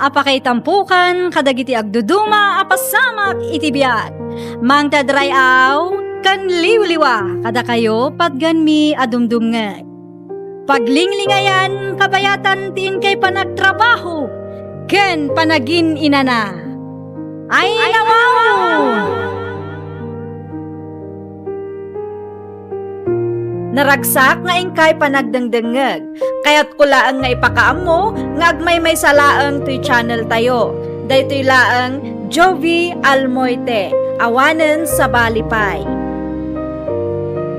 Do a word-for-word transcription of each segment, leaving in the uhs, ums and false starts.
a pakaitampokan kadagiti agduduma a pasamak iti biag. Mangted ray-aw ken liwliwa kadakayo patgenmi a dumdumngeg. Paglinglingayan kabayatan ti inkay panagtrabaho ken panagin-inana. Ay, nawaw! Naragsak nga inkay panagdengdengngeg. Kayatko laeng nga ipakaammo nga agmaymaysa laeng toy channel tayo. Daytoy laeng Jovi Almoite, awanen sabali pay.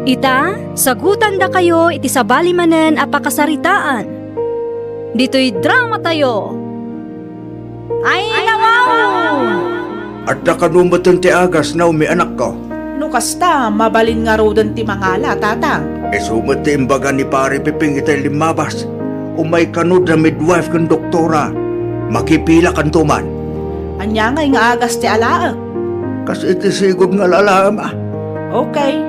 Ita, sagutandakayo iti sabali manen a pakasaritaan. Ditoy drama tayo. Ay, nawaw! Adda kano metten ti agas, Naomi, anakko? No kasta, mabalin ngaruden ti mangala, Tatang. Isu met ti imbaga ni Pare Piping itay limmabas. Umay kano da midwife ken doktora. Makipilakanto man. Ania ngay nga agas ti alaek? Kas iti sigud nga lalaem, a. Okay.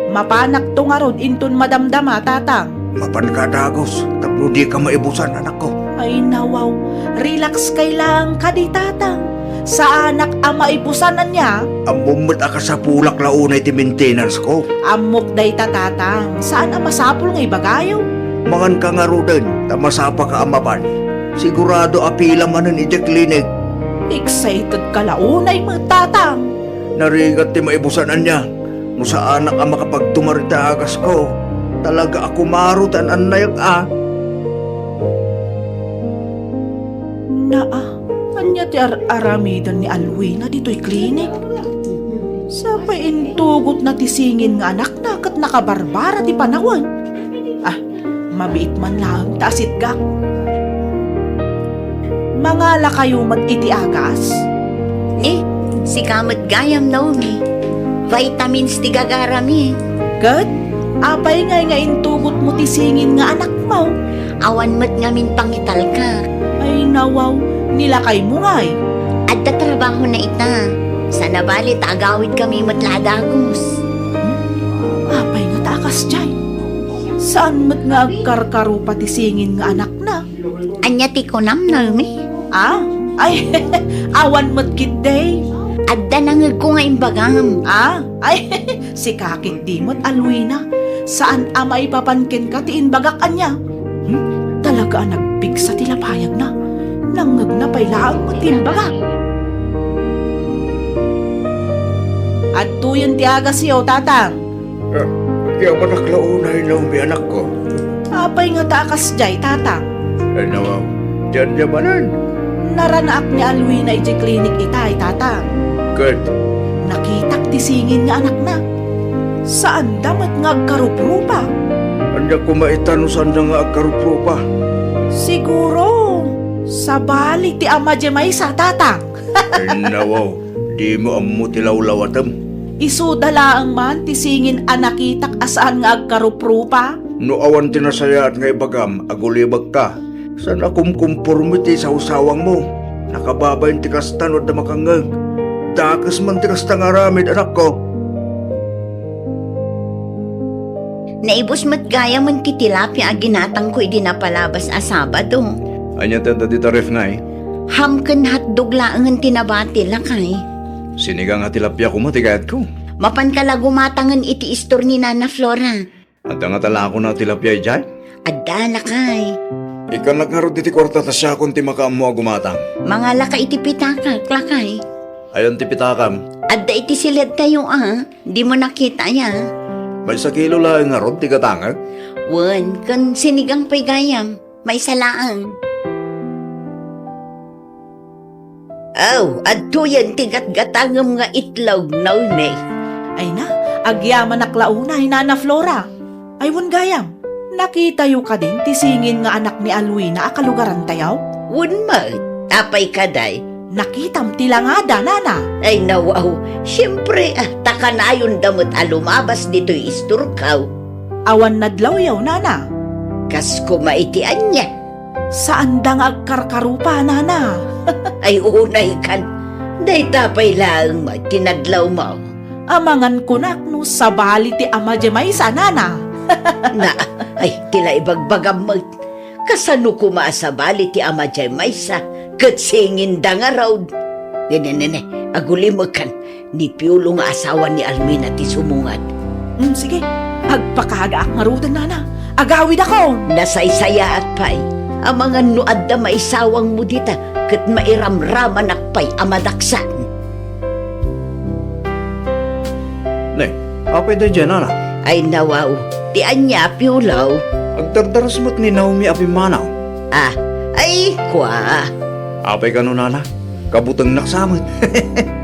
Mapanakto ngarud inton madamdama, Tatang. Mapanka a dagus tapno dika maibusan, anakko. Ay, nawaw. Relax kay laeng kadi, Tatang. Saanak a maibusan ania? Ammom met a kasapulak la unay ti maintenance ko. Ammok dayta, Tatang. Saan a masapul nga ibagayo. Manganka ngaruden, ta masapaka a mapan. Sigurado a pila manen idiay klinik. Excited ka la unay met, Tatang. Narigat ti maibusan ania. No saanak a makapagtumar iti agasko, talaga a kumaro ti an-annayag a. Naa, ania ti ar-aramiden ni Alwina ditoy klinik? Sapay intugotna ti singin nga anakna ket nakabarbara ti panawen. Ah, mabiit man laeng ta asitgak. Mangalakayo met iti agas? Eh, sika met gayam, Naomi. Vitamins ti gagarami. Ket, apay ngay nga intugotmo ti singin nga anakmo? Awan met ngamin pangitalka. Ay, nawaw, nilakaymo ngay. Adda trabahona ita. Saan a bali ta agawidkami met la a dagus. Hmm? Apay nga ta a kasdiay? Saan met nga agkarkarupa ti singin nga anakna? Ania ti kunam, Naomi? Ah? Ay, awan met ketdi. Adda nangegko nga imbagam. Ah? Ay, sika ketdi met, Alwina. Saan a maipapan kenka ti imbagak ania? Hmm? Talaga a nagpigsa ti lapayagna. Nangngegna pay laeng met ti imbagak. Adtoyen ti agasyo, Tatang. Ah, agyamanak la unay, Naomi, anakko. Apay nga ta a kasdiay, Tatang? Ay, nawaw, diyan diay manen. Naranaak ni Alwina idiay klinik itay, Tatang. Ket? Nakitak ti singin nga anakna. Saanda met nga agkaruprupa. Ania koma ita no saanda nga agkaruprupa? Siguro, sabali ti ama diay maysa, Tatang. Ay, nawaw, dimo ammo ti lawlawatem. Isuda laeng man ti singin a nakitak a saan nga agkaruprupa. No awan ti nasayaat nga ibagam, agulibekka. Saan a kumkumporme ti sawsawangmo. Nakababain ti kasta no adda makangngeg. Dakes man ti kasta nga aramid, anakko. Naibus met gayamen ti tilapia a ginatangko idi napalabas a Sabado. Ania ti adda dita ref, Nay? Ham ken hotdog laengen ti nabati, lakay. Sinigang a tilapia koma ti kayatko. Mapanka la gumatangen iti istor ni Nana Flora. Adda ngata la kunam a tilapia idiay? Adda, lakay. Ikkanak ngarud iti kuarta ta siakon ti makaammo a gumatang. Mangalaka iti pitakak, lakay. Ayan ti pitakam? Adda iti siledtayo a. Dimo nakita aya? Maysa kilo laeng ngarud ti gatangek? Wen, ken sinigang pay gayam. Maysa laeng. Aw, adtoyen ti gatgatangem nga itlog, Naomi. Ay na, agyamanak la unay, Nana Flora. Ay, wen gayam, nakitayo kadin ti singin nga anak ni Alwina a kalugarantayo? Wen met, apay kadi? Nakitam ti langada, Nana. Ay, nawaw, siempre, ah, ta kanayonda met a lumabas ditoy istorkaw. Awan nadlawyo, Nana. Kas koma iti ania? Saanda nga agkarkarupa, Nana. Ay, unaykan. Dayta pay laeng met ti nadlawmo. Amangan kunak no sabali ti ama diay maysa, Nana. Na, ay, ti la ibagbagam met. Kasano koma a sabali ti ama diay maysa? Ket singinda ngarud. Ne, ne, ne, ne. Agulimekan. Ni Piolo nga asawa ni Alwina ti sumungad. Mm, sige. Agpakagaak ngaruden, nana. Agawidakon. Nasaysayaat pay. Amangan no adda maisawangmo dita, ket mairamramanak pay a madaksan. Ne, apay daydiay, nana? Ay, nawaw. Ti ania, Piolo? Agdardaras met ni Naomi a pimmanaw. Ah, ay, kua. Apay kano, nana? Kabutengnak sa met.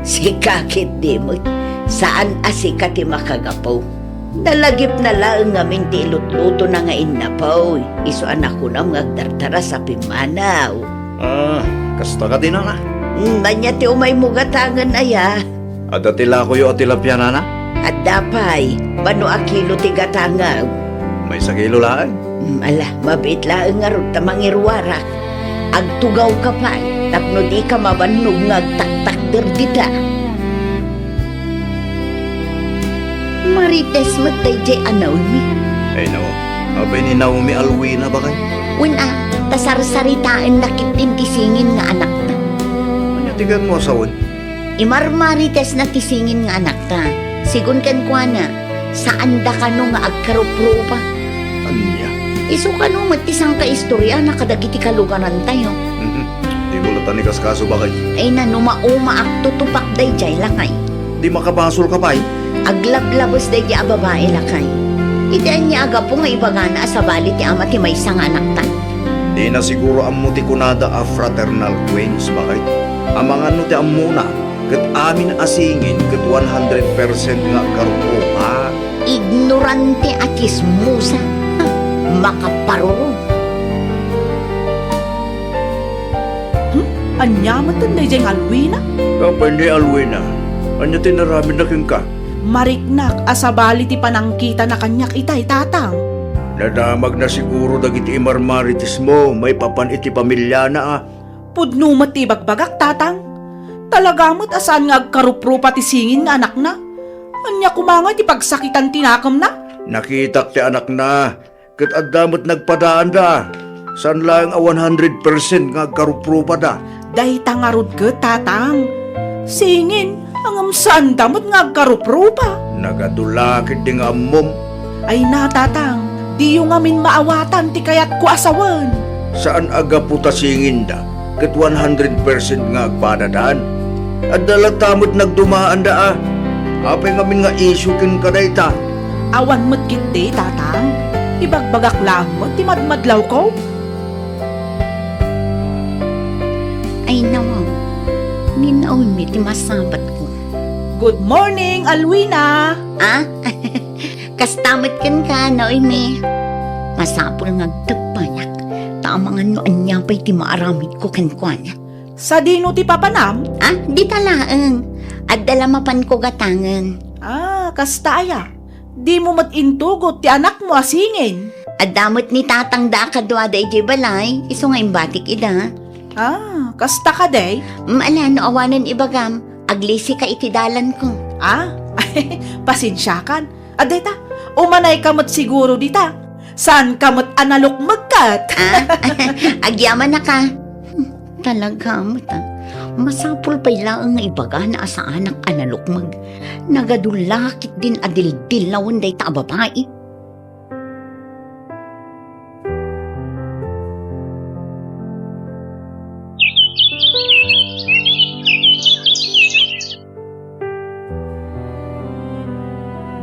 Sika ketdi met. Saan a sika ti makagapu. Nalagipna laeng ngamin ti ilutlutona nga innapoy. Isu a nakunam nga agdardaras a pimmanaw. Ah, kasta kadi, nana? Mm, ania ti umaymo gatangen, aya? Adda ti lakoyo a tilapia, nana? Adda pay, mano a kilo ti gatangem? Maysa kilo laeng. Mm, ala, mabiit laeng ngarud ta mangiruarak. Agtugawka pay, tapno dika mabannog nga agtaktakder dita. Marites met daydiay a Naomi. Ay, nao. Apay ni Naomi Alwina, bakay? Wen a, ta sarsaritaenna ketdin ti singin nga anakna. Ania ti gaanmo a sawen? Imarmaritesna ti singin nga anakna. Sigun kenkuana, saanda kano nga agkaruprupa. Ania? Isu kano met ti sangkaistoryana kadagiti kalugarantayo. Mhm. Dimo latta ni kaskaso, bakay. Ay, nano, maumaak, tutupak daydiay, lakay. Di makabasolka pay? Aglablabes daydiay a babai, lakay. Iti ania a gapu nga ibagana a sabali ti ama ti maysa nga anakta? Dina siguro ammo ti kunada a fraternal twins, bakay. Amangan no ti ammona, ket amin a singin ket one hundred percent nga agkaruprupa. Ignorante a tsismosa. Makaparurong. Hmm? Ania met daydiay nga Alwina? Apay ni Alwina? Ania ti inaramidna kenka? Mariknak a sabali ti panangkitana kaniak itay, Tatang. Nadamagna siguro dagiti imarmaritesmo maipapan iti pamiliana a. Pudno met ti ibagbagak, Tatang. Talaga met a saan nga agkaruprupa ti singin nga anakna. Ania koma ngay ti pagsakitan ti nakemna? Nakitak ti anakna, ket adda met nagpadaanda. Saan laeng a one hundred percent nga agkaruprupada. Dayta ngarud ket, Tatang. Singin, ngem saanda met nga agkaruprupa. Nagadu la ketdi nga ammom. Ay na, Tatang, diyo ngamin maawatan ti kayatko a sawen. Saan a gapu ta singinda ket one hundred percent nga agpadadan. Adda latta met nagdumaanda a. Apay ngamin nga isyu kenka dayta? Awan met ketdi, Tatang. Ibagbagak laeng met ti madmadlawko. Ay, nawaw. Ni Naomi ti masabatko. Good morning, Alwina! Ah? Kasta met kenka, Naomi. Masapul nga agteppayak, ta amangan no ania pay ti maaramidko kenkuana. Sadino ti papanam? Ah, dita laeng. Adda la mapanko gatangen. Ah, kasta aya. Dimo met intugot ti anakmo a singin? Adda met ni tatangda a kaduada idiay balay, isu nga imbatik ida. Ah, kasta kadi? Mm, ala, no awanen ibagam, aglisika iti dalanko. Ah, pasensiakan. Adda ita, umanayka met siguro dita. Saanka met a nalukmeg ket? Ah, agyamanaka. Hmm, talaga met, ah. Masapul pay laeng nga ibagana a saanak a nalukmeg. Nagadu la ketdin a dildillawen dayta a babai.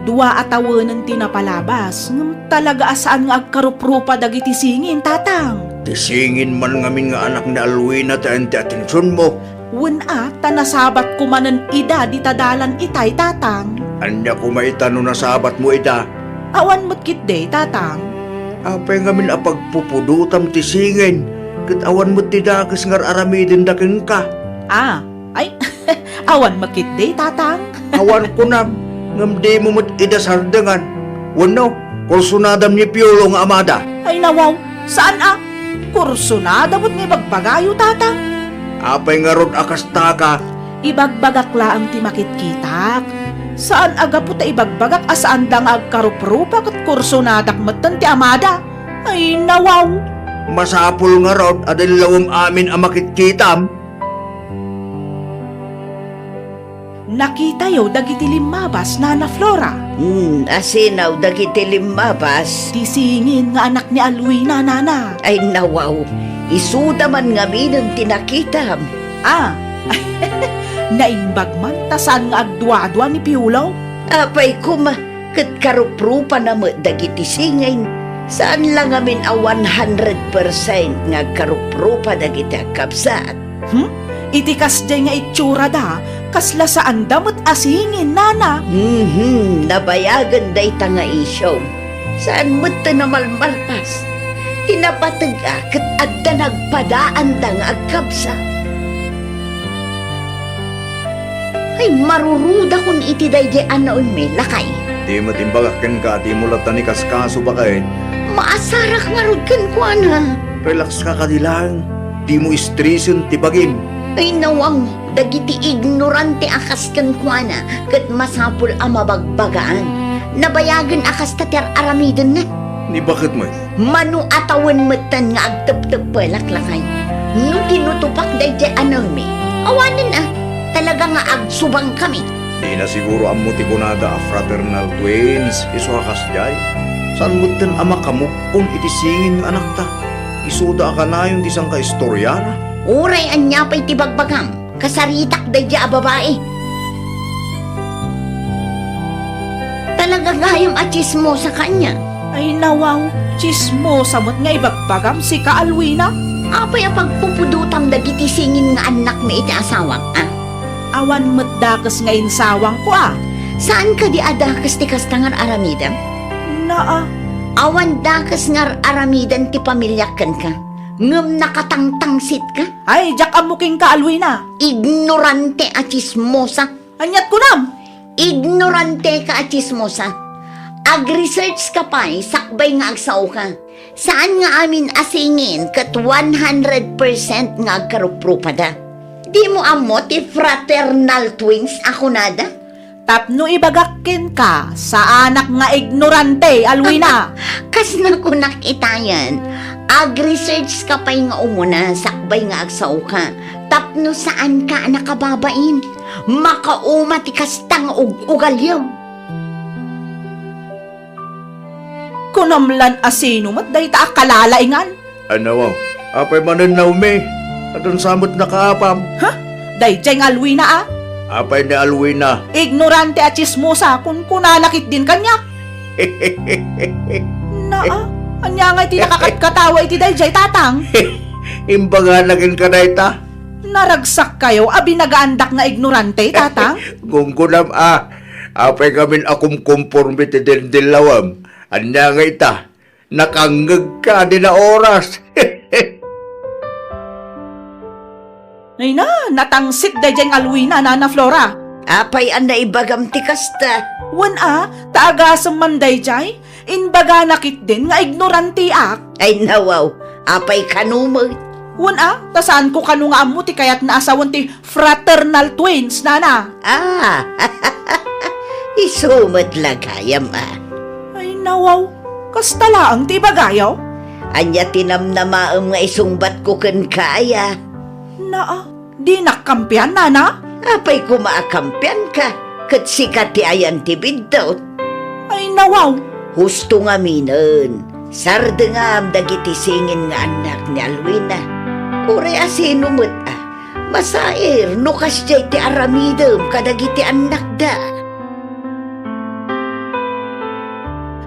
Dua a tawenen ti napalabas, ngem talaga a saan nga agkaruprupa dagiti singin, Tatang. Ti singin man ngamin nga anak ni Alwina ti ayan ti atensionmo. Wen a, ta nasabatko manen ida dita dalan itay, Tatang. Ania koma ita no nasabatmo ida? Awan met ketdi, Tatang. Apay ngamin a pagpupudotam ti singin, ket awan met ti dakes nga ar-aramidenda kenka? Ah, ay, awan met ketdi, Tatang. Awan kunam, ngem dimo met ida sardengan. Wenno, kursunadam ni Piolo nga amada. Ay, nawaw, saan a? Kursunada met nga ibagbagayo, Tatang. Apay ngarud a kastaka? Ibagbagak laeng ti makitkitak. Saan a gapu ta ibagbagak a saanda nga agkaruprupa ket kursunadak metten ti amada. Ay, nawaw! Masapul ngarud a dillawem amin a makitkitam. Nakitayo dagiti limmabas, Nana Flora. Hmm, asino dagiti limmabas? Ti singin nga anak ni Alwina, Nana. Ay, nawaw. Isuda man ngaminen ti nakitam. Ah, naimbag man ta saan nga agduadua ni Piolo? Apay koma, ket karuprupana met dagiti singin. Saan la ngamin a one hundred percent nga agkaruprupa dagiti agkabsat. Hmm? Iti kasdiay nga itsurada, kasla saanda met a singin, Nana. Mhm, nabayagen dayta nga isyu. Saan met ti namalmalpas. Ti napateg-ak ket adda nagpadaanda nga agkabsat. Ay, marurudakon iti daydiay a Naomi, lakay. Di met imbagak kenka a dimo latta ni kaskaso, baket. Maasarak ngarud kenkuana. Relax ka kadi laeng. Dimo istresen ti bagim. Ay, nawang, dagiti ignorante a kas kenkuana, ket masapul a mabagbagaan. Nabayagen a kasta ti ar-aramidenna. Ni baket met? Mano a tawen metten nga agtepteppelak, lakay. No tinutupak daydiay a Naomi, awanen a, talaga nga agsubangkami. Dina siguro ammo ti kunada a fraternal twins, isu a kasdiay. Saan metten a makamove on iti singin nga anakta? Isuda a kanayon ti sangkaistoriana. Uray ania pay ti bagbagam, kasaritak daydiay a babai. Talaga gayam a tsismosa ka ania. Ay, nawaw, tsismosa met nga ibagbagam, sika, Alwina. Apay a pagpupudotam dagiti singin nga annakmi iti asawak, a? Awan met dakes nga insawangko, a? Saan kadi a dakes ti kasta nga ar-aramidem? Naa. Awan dakes nga ar-aramiden ti pamiliak kenka, ngem nakatangtangsitka? Ay, diak ammo kenka, Alwina. Ignorante a tsismosa. Aniat kunam? Ignorante ka a tsismosa. Ag-research ka pay sakbay nga agsaoka. Saan nga amin a singin ket one hundred percent nga agkaruprupada. Dimo ammo ti fraternal twins a kunada? Tapno ibagak kenka, saanak nga ignorante, Alwina. Kasna kunak itayen, ag-research ka pay nga umuna sakbay nga agsaoka. Tapno saanka a nakababain, makauma ti kasta nga ug-ugalyo. Kunam lan a sino met dayta a kalalaingan? Anawa, apay manen, Naomi? Adun sa met nakaapam? Ha? Daydiay nga Alwina, a? Apay ni Alwina? Ignorante a tsismosa, kunkunana ketdin kaniak. Naa, ania nga iti nakakatkatawa iti daydiay, Tatang? Imbagana kenka dayta? Naragsak kayo a binagaandak nga ignorante, Tatang? Gunggunam a, apay ngamin a kumkumporme ti dindillawem? Ania nga ita? Nakangngegka dina oras. Ay na, natangsit daydiay nga Alwina, Nana Flora. Apay a naibagam ti kasta? Wen a, ta agasem man daydiay. Imbagana ketdin nga ignoranteak. Ay, nawaw, apay kano met? Wen a, ta saanko kano nga ammo ti kayatna a sawen ti fraternal twins, Nana. Ah, isu met la gayam a. Ay, nawaw, kasta laeng ti ibagayo? Ania ti namnamaem nga isungbatko kenka, aya? Naa, dinak kampian, Nana? Apay koma a kampianka, ket sika ti ayan ti biddut. Ay, nawaw! Husto ngaminen, sardengam dagiti singin nga annak ni Alwina. Uray a sino met a, masair no kasdiay ti aramidem kadagiti annakda.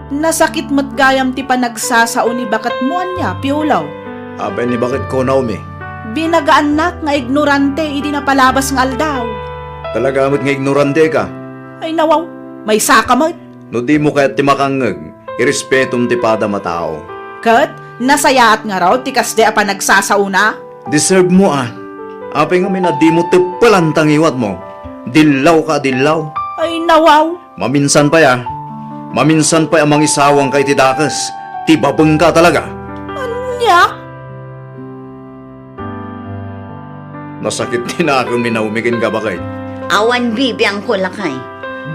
Nasakit met gayam ti panagsasao ni baketmo ania, Piolo? Apay ni baketko, Naomi? Binagaannak nga ignorante idi napalabas nga aldaw. Talaga met nga ignorante ka? Ay, nawaw, maysaka met. No dimo kayat ti makangngeg, irespetom ti padam a tao. Ket nasayaat ngarud ti kasdi a panagsasaona? Deserve mo a. Apay ngamin a dimo teppelan ta ngiwatmo? Dillaw ka a dillaw. Ay, nawaw. Maminsan pay a. Maminsan pay a mangisawangka iti dakes. Ti babengka talaga. Ania? Nasakit ti nakem ni Naomi kenka, baket. Awan bibiangko, lakay.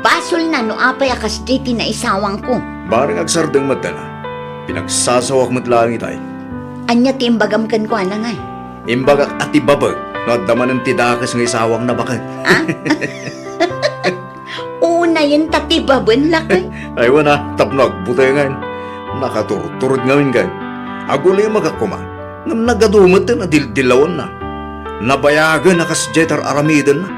Basolna no apay a kasdi ti naisawangko. Bareng agsardeng met a. Pinagsasawak met laeng itay. Ania ti imbagam kenkuana ngay? Imbagak a tibabek no adda manen ti dakes nga isawangna baket. Ah? Unayen ta tibaben, lakay. Ay, wen a, tapno agbutengen. Nakaturturod ngamin ken. Agulimagak koma. Ngem nagadu met ti nadildilawenna. Nabayagen a kasdiay ti ar-aramidenna.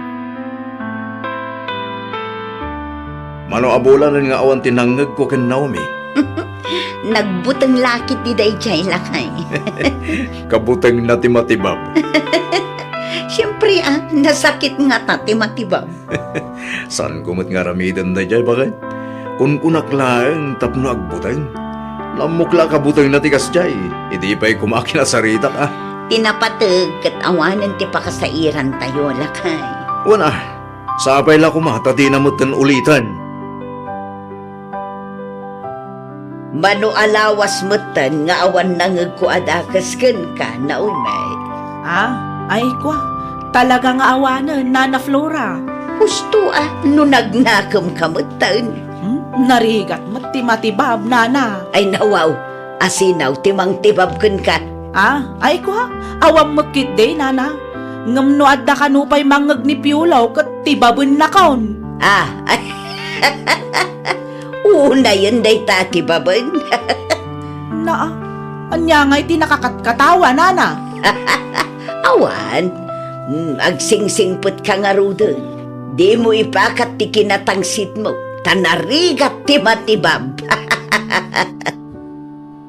Mano a bulanen nga awan ti nangngegko ken Naomi? Nagbuteng la ketdi daydiay, lakay. Kabutengna ti matibab. Siempre, ah, nasakit ngata ti matibab. Saanko met nga aramiden daydiay, baket? Kunkunak laeng tapno agbuteng. Nammok la a kabutengna ti kasdiay. Idi pay koma kinasaritak, ah. Ti napateg ket awanen ti pakasairantayo, lakay. Wen a, sapay la koma ta dina metten uliten. Mano a lawas metten nga awan nangngegko a dakes kenka, Naomi. Ah, ay kua, talaga nga awanen, Nana Flora. Husto a, no nagnakemka metten. Hmm? Narigat met ti matibab, Nana. Ay, nawaw, asinaw ti mangtibab kenka? Ah, ay kua, awan met ketdi, Nana. Ngem no adda kano pay mangngeg ni Piolo ket tibabennakon. Ah, ay. Unayen dayta a tibaben. Naa, ania ngay ti nakakatkatawa, Nana? Awan. Hmm, agsingsingpetka ngaruden. Dimo ipakat ti kinatangsitmo, ta narigat ti matibab.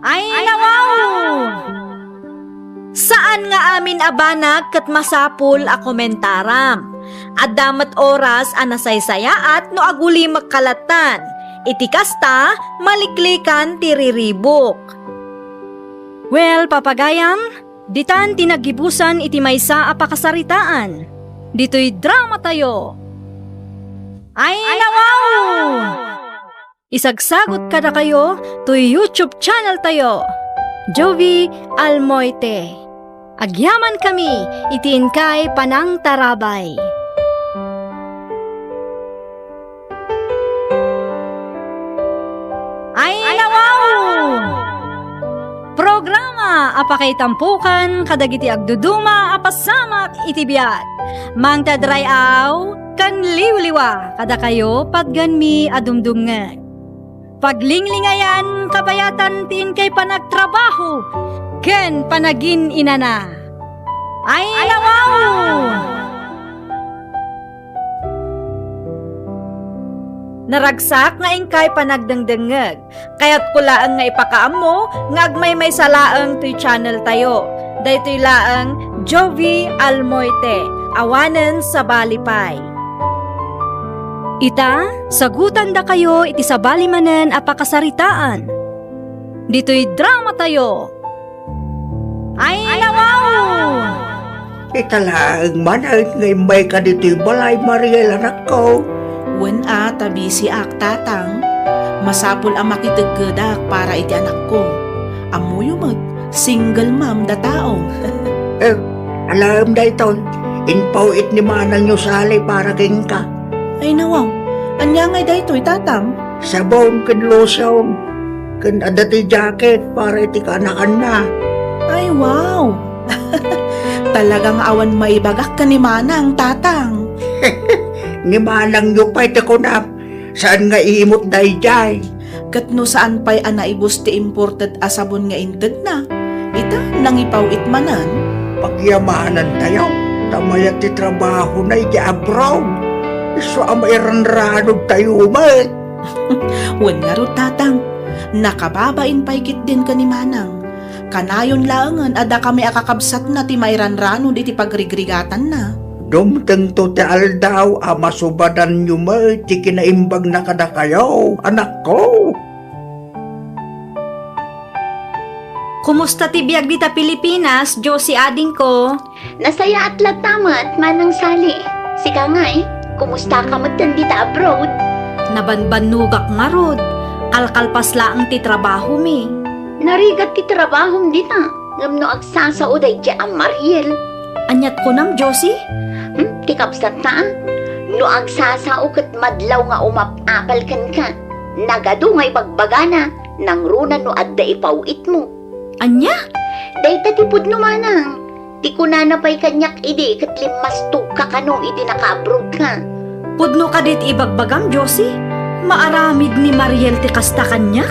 Ay, nawaw! Saan nga amin a banag ket masapul a komentaram. Adda met oras a nasaysayaat no agulimekka lattan. Iti kasta, maliklikan ti riribuk. Well, papagayam, ditan ti naggibusan iti maysa a pakasaritaan. Ditoy dramatayo. Ay, nawaw! Isagsagut kadakayo toy YouTube channel tayo, Jovie Almoite. Agyamankami iti inkay panangtarabay. Ay, nawaw! Programa a pakaitampokan kadagiti agduduma a pasamak iti biag. Mangted ray-aw ken liwliwa kadakayo patgenmi a dumdumngeg. Paglinglingayan, kabayatan ti inkay panagtrabaho ken panagin-inana. Ay, nawaw! Naragsak nga inkay panagdengdengngeg. Kayatko laeng nga ipakaammo nga agmaymaysa laeng toy channel tayo. Daytoy laeng Jovie Almoite, awanen sabali pay. Ita, sagutandakayo iti sabali manen a pakasaritaan. Ditoy dramatayo. Ay, nawaw! Ita laeng manen nga immayka ditoy balay, Mariel, anakko. Wen a, ta bisiak, Tatang. Masapul a makiteggedak para iti anakko. Ammoyo met, single mom da tao. Eh, alaem daytoy, impaw-it ni manangyo Sally para kenka. Ay, nawaw. Ania ngay daytoy, Tatang? Sabong ken lotion, ken adda ti jacket para iti kaanakanna. Ay, wow! Talaga nga awan maibagak ken ni Manang, Tatang. Ni manangyo pay ti kunam, saan nga imot daydiay? Ket no saan pay a naibus ti imported a sabon nga intedna, ita, nangipaw-it manen. Pagyamanantayo, ta mayat ti trabahona idiay abroad. Isu a mairanranodtayo met. Wen ngarud, Tatang, nakababain pay ketdin ken ni Manang. Kanayon laengen a dakami a kakabsatna ti mairanranod iti pagrigrigatanna. Dumtengto ti aldaw a masubadanyo met ti kinaimbagna kadakayo, anakko. Kumusta ti biag dita Pilipinas, Josie adingko? Nasayaat latta met, Manang Sally. Sika ngay, kumusta ka met dita abroad? Nabanbannogak ngarud. Kalkalpas laeng ti trabahomi. Narigat ti trabahom dita, ngem no agsasao daydiay a Mariel. Aniat kunam, Josie? Hmm, ti kabsatta, a? No agsasao ket madlaw nga umap-apal kenka, nagadu nga ibagbagana, nangruna no adda ipaw-itmo. Ania? Dayta ti pudno, manang. Ti kunana pay kaniak idi ket limmastogka kano idi naka-abroadka. Pudno kadi ti ibagbagam, Josie? Maaramid ni Mariel ti kasta kaniak?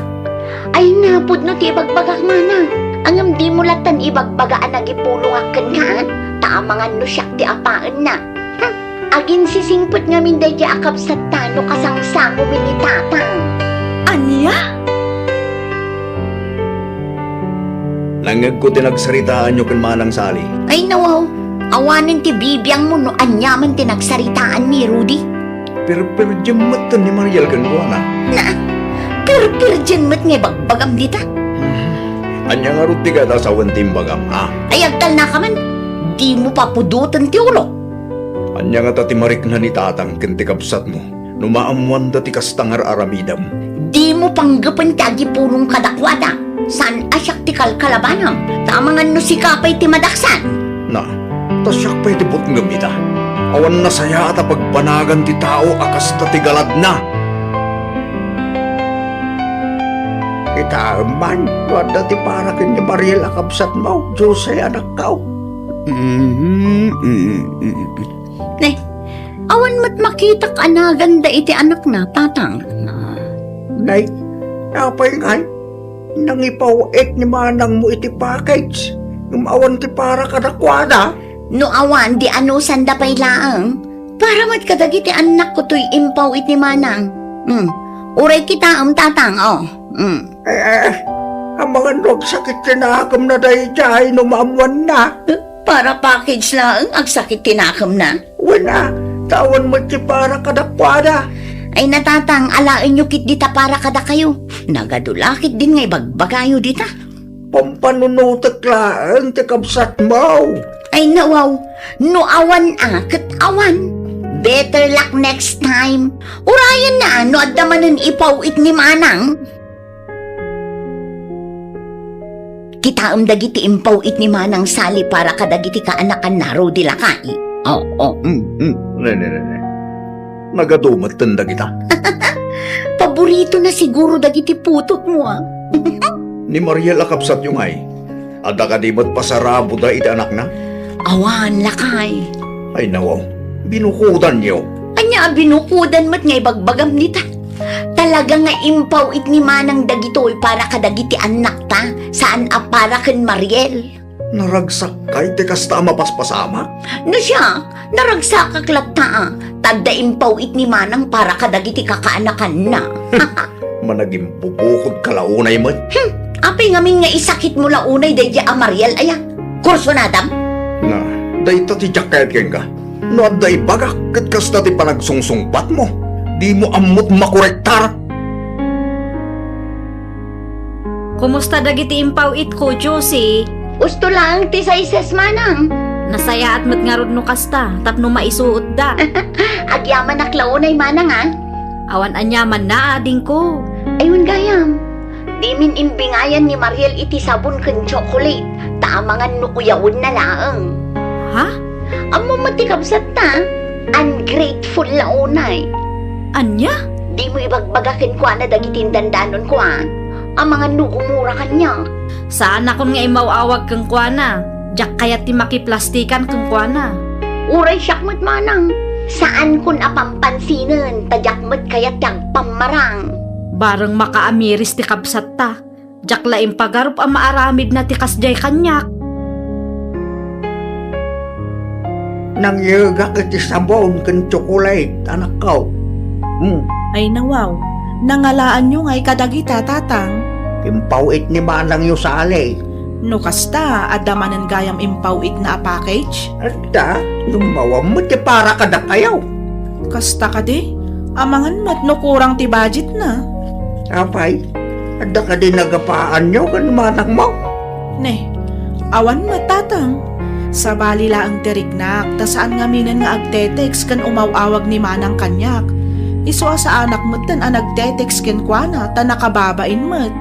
Ay na, pudno ti ibagbagak, manang. Ngem dimo lattan ibagbaga a nagipulongak kenka, ta amangan no siak ti apaenna. Hm, aginsisingpet ngamin daydiay a kabsatta no kasangsangomi ni tatang. Ania? Nangngegko ti nagsaritaanyo ken Manang Sally. Ay, nawaw. Awanen ti bibiangmo no aniaman ti nagsaritaanmi, Rudy. Pirpirdiam metten ni Mariel kenkuana. Na, pirpirdiam met nga ibagbagam dita. Ania ngarud ti gatas a wen ti imbagam, ha? Ay, agtalnaka man. Dimo papudoten ti ulok. Ania ngata ti marikna ni tatang ken ti kabsatmo no maammoanda ti kasta nga ar-aramidem? Dimo panggepen ti agipulong kadakuada. Saan a siak ti kalkalabanam, ta amangan no sika pay ti madaksan. Na, ta siak pay ti butngem ita. Awan nasayaat a pagbanagan ti tao a kasta ti galadna. Kitaem man, no adda ti para ken ni Mariel a kabsatmo, Jose, anakko. Ne, awan met makitak a naganda iti anakna, tatang. Nay, apay ngay? Nangipaw-it ni manangmo iti package, ngem awan ti para kadakuada. No awan, di anusanda pay laeng. Para met kadagiti annakko toy impaw-it ni manang. Hmm. Uray kitaem, tatang, oh. Hmm. Eh, eh, amangan no agsakit ti nakemna daydiay no maammoanna. Eh, para package laeng, agsakit ti nakemna? Wen a, ta awan met ti para kadakuada. Ay, natatang, alaenyo ketdi ta para kadakayo. Nagadu la ketdin nga ibagbagayo dita. Pampanunotek laeng ti kabsatmo. Ay, nawaw, no awan a, ket awan. Better luck next time. Urayenna no adda manen ipaw-it ni manang. Kitaem dagiti impaw-it ni Manang Sally para kadagiti kaanakanna, Rudy, lakay. Oh, oh, mm, mm. Ne, ne, ne, ne. Nagadu metten dagita. Paboritona siguro dagiti putotmo, a. Ni Mariel a kabsatyo ngay, adda kadi met pasaraboda iti anakna? Awan, lakay. Ay, nawaw, binukodanyo. Ania a binukodan met nga ibagbagam dita? Talaga nga impaw-it ni manang dagitoy para kadagiti annakta, saan a para ken Mariel. Naragsakkay ti kasta a mapaspasamak? No siak, naragsakak latta, a, ta adda impaw-it ni manang para kadagiti kakaanakanna. Managimbubukodka la unay met. Hmm, apay ngamin nga isakitmo la unay daydiay a Mariel aya? Kursunadam? Na, dayta ti diak kayat kenka. No adda ibagak ket kasta ti panagsungsungbatmo, dimo ammo ti makorektar. Kumusta dagiti impaw-itko, Josie? Usto laeng ti size, manang. Nasayaat met ngarud no kasta, tapno maisuotda. Agyamanak la unay, manang, a. Awan aniamanna, adingko. Ay, wen gayam. Dimin imbingayan ni Mariel iti sabon ken chocolate, ta amangan no uyawenna laeng. Ha? Ammom met ti kabsatta, ungrateful la unay. Ania? Dimo ibagbaga kenkuana dagiti indandanonko, a. Amangan no gumura kaniak. Saanakon nga immaw-awag kenkuana. Diak kayat ti makiplastikan kenkuana. Uray siak met manang, saankon a pampansinen, ta diak met kayat ti agpammarang. Bareng makaamiris ti kabsatta. Diak la impagarup a maaramidna ti kasdiay kaniak. Nangyegak iti sabon ken tsokolate, anakko. Hmm. Ay, nawaw. Nangalaanyo ngay kadagita, tatang? Impaw-it ni manangyo, Sally. No kasta, adda manen gayam impaw-itna a package? Adda, ngem awan met ti para kadakayo. Kasta kadi? Amangan met no kurang ti budgetna. Apay, adda kadi nagapaanyo ken manangmo? Ne, awan met, tatang. Sabali laeng ti riknak, ta saan ngaminen nga agte-text ken umaw-awag ni manang kaniak. Isu a saanak metten a nagte-text kenkuana, ta nakababain met.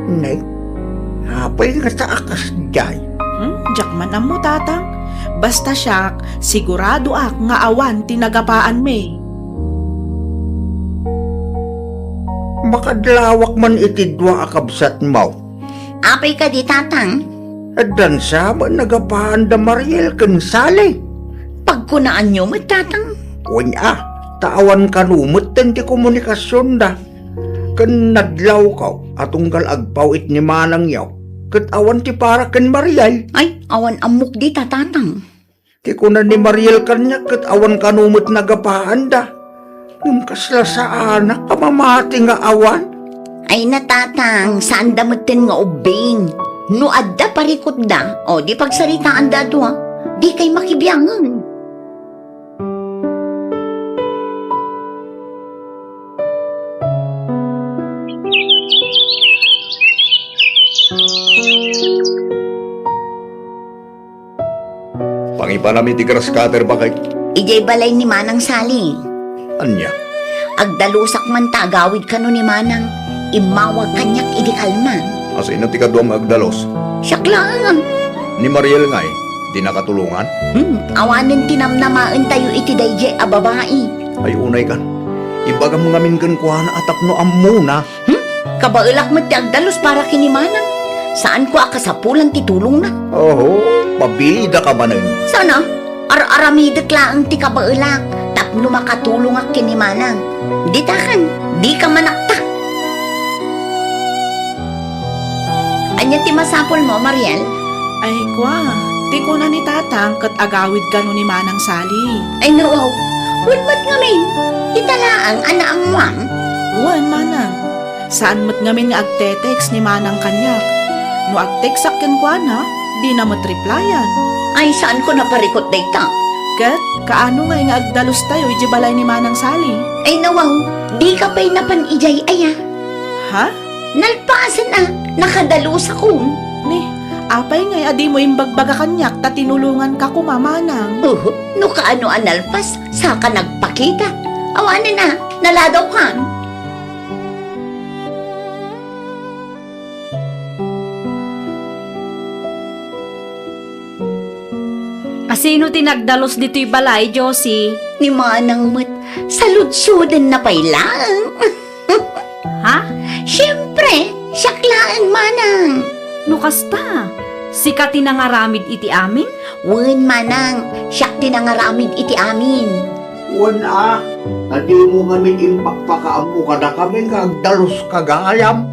Ne, apay ngata a kasdiay? Hmm, diak man ammo, tatang. Basta siak, siguradoak nga awan ti nagapaanmi. Makadlawak man iti dua a kabsatmo. Apay kadi, Tatang? Addan sa met nagapaanda Mariel ken Sally. Pagkunaanyo met, Tatang? Wen a, ta awan kano metten ti komunikasionda. Ken nadlawko a tunggal agpaw-it ni manangyo, ket awan ti para ken Mariel. Ay, awan ammok dita, Tatang. Ti kuna ni Mariel kaniak ket awan kano met nagapaanda. Ngem kasla saanak a mamati nga awan. Ay, natatang, saanda metten nga ubbing. No adda parikutda, o di pagsaritaanda a dua, dikay makibiangen. Pangipanam iti grass cutter, baket. Idiay balay ni Manang Sali. Ania? Agdalusak man ta agawid kano ni Manang. Immawag kaniak idi kalman. Asino ti kaduam nga agdalus? Siak laeng. Ni Mariel ngay, di nakatulongan? Hmm, awanen ti namnamaentayo iti daydiay a babai. Ay, unay kan. Ibagam ngamin kenkuana a tapno ammona. Hmm? Kabaelak met ti agdalus para ken ni Manang. Saanko a kasapulan ti tulongna. Oho, pabidaka manen. Sana, ar-aramidek laeng ti kabaelak tapno makatulongak ken ni Manang. Ditakan, dika manakta. Ania ti masapulmo, Mariel? Ay, kua, ti kuna ni Tatang ket agawid kano ni Manang Sali. Ay, no, wow. Wen met ngamin, dita laeng a naammuam. Wen, Manang. Saan met ngamin nga agte-text ni Manang kaniak. No agtextak kenkuana, dina met replyan. Ay, saanko naparikut dayta. Ket, kaano ngay nga agdalustayo idiay balay ni Manang Sali? Ay, nawaw, dika pay napan idiay aya? Ha? Nalpasen a, nakadalusakon. Ni, apay ngay a dimo imbagbaga kaniak ta tinulonganka koma, Manang? Uh, no kaano a nalpas, saka nagpakita. Awanen a, naladawkan. Asino ti nagdalus ditoy balay, Josie? Ni Manang met, saludsodenna pay laeng. Ha? Siempre, siak laeng, Manang. No kasta, sika ti nangaramid iti amin? Wen, Manang, siak ti nangaramid iti amin. Wen a, ta dimo ngamin impakpakaammo kadakami nga agdaluska gayam.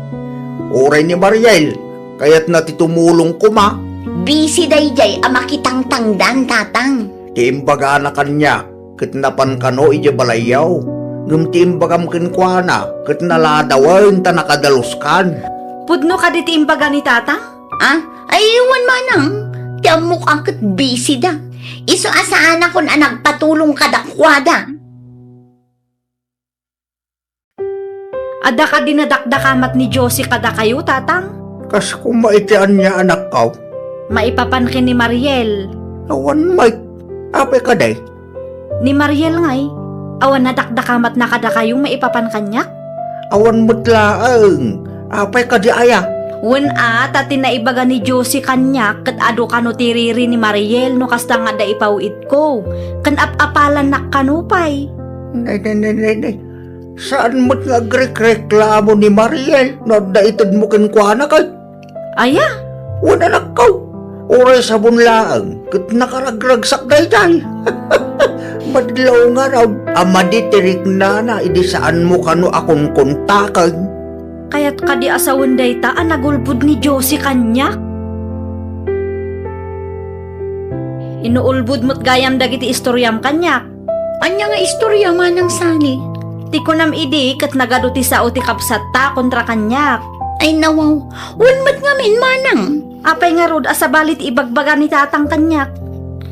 Uray ni Mariel, kayatna ti tumulong koma. Busy daydiay a makitangtangdan, Tatang. Ti imbagana kaniak, ket napan kano idiay balayyo. Ngem ti imbagam kenkuana, ket naladawen ta nakadalus kan. Pudno kadi ti imbaga ni Tatang? Ah, ay, wen, Manang. Ti ammok a ket busy da. Isu a saanakon a nagpatulong kadakuada. Adda kadi nadakdakamat ni Josie kadakayo, Tatang? Kas koma iti ania, anakko? Maipapan ken ni Mariel. Awan met. Apay kadi? Ni Mariel ngay, awan nadakdakamatna kadakayo maipapan kaniak? Awan met laeng. Apay kadi aya? Wen a, ta ti naibaga ni Josie kaniak ket adu kano ti riri ni Mariel no kasta nga adda ipaw-itko. Ken ap-apalannak kano pay. Nay, nay, nay, nay, nay. Saan met nga agrekreklamo ni Mariel no adda itedmo kenkuana ket? Aya? Wen, anakko. Uray sabon laeng ket nakaragragsak daydiay. Madlaw ngarud a madi ti riknana idi saanmo kano a kunkuntaken. Kayat kadi a sawen dayta a nagulbod ni Josie kaniak? Inuulbod met gayam dagiti istoriam kaniak. Ania nga istoria, Manang Sani? Ti kunam idi ket nagadu ti sao ti kabsatta kontra kaniak. Ay, nawaw. Wen met ngamin, Manang. Apay ngarud a sabali ti ibagbaga ni Tatang kaniak?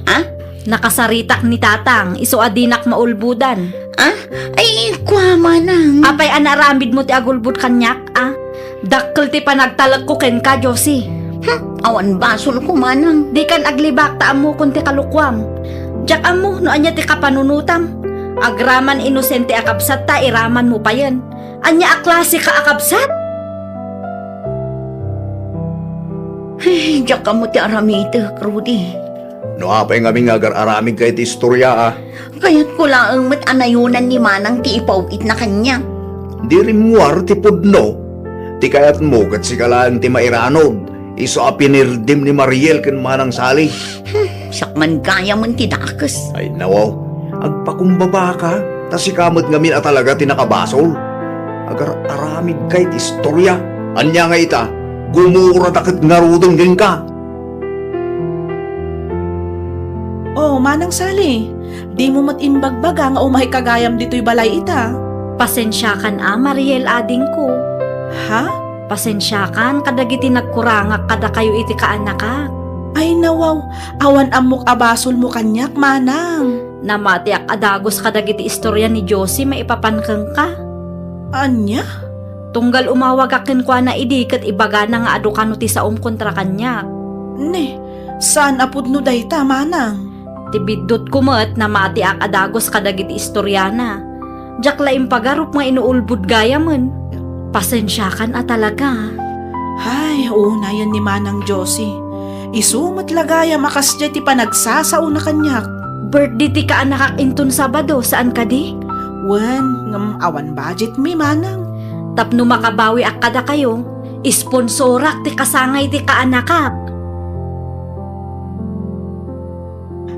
Ah? Nakasaritak ni Tatang, isu a dinak maulbodan. Ah? Ay, kua, Manang. Apay a naaramidmo ti agulbod kaniak, a? Dakkel ti panagtalekko kenka, Josie. Hmm, awan basolko, Manang. Dikan aglibak ta ammokon ti kalokoam. Diak ammo no ania ti kapanunotam. Agraman inosente a kabsatta, iramanmo payen. Ania a klaseka a kabsat? Ay, diak ammo ti aramidek, Rudy. No apay ngamin nga agar-aramidka iti istoria, a? Kayatko laeng met a nayonan ni Manang ti ipaw-itna kaniak. Di rimmuar ti pudno. Ti kayatmo ket sika laeng ti mairanod, isu a pinirdim ni Mariel ken Manang Sali. Hmm, siak man gayamen ti dakes. Ay, nawaw. Agpakumbaba ka, ta sika met ngamin a talaga ti nakabasol. Agar-aramidka iti istoria. Ania nga ita, gumurada ket ngaruden kenka. Oh, Manang Sali, dimo met imbagbaga nga umayka gayam ditoy balay ita. Pasensiakan a, Mariel, adingko. Ha? Pasensiakan kadagiti nagkurangak kadakayo iti kaanakak. Ay, nawaw, awan ammok a basolmo kaniak, Manang. Namatiak a dagus kadagiti istoria ni Josie maipapan kenka. Ania? Tunggal umawagak kenkuana idi ket ibagana nga adu kano ti saom kontra kaniak. Ne, saan a pudno dayta, Manang? Ti biddutko met, namatiak a dagus kadagiti istoriana. Diak la impagarup nga inuulbod gayamen. Pasensiakan a talaga. Ay, unayen ni Manang Josie. Isu met la gayam a kasdiay ti panagsasaona kaniak. Birthday ti kaanakak inton Sabado, saan kadi? Wen, ngem awan budgetmi, Manang. Tapno makabawiak kadakayo, isponsorak ti kasangay ti kaanakak.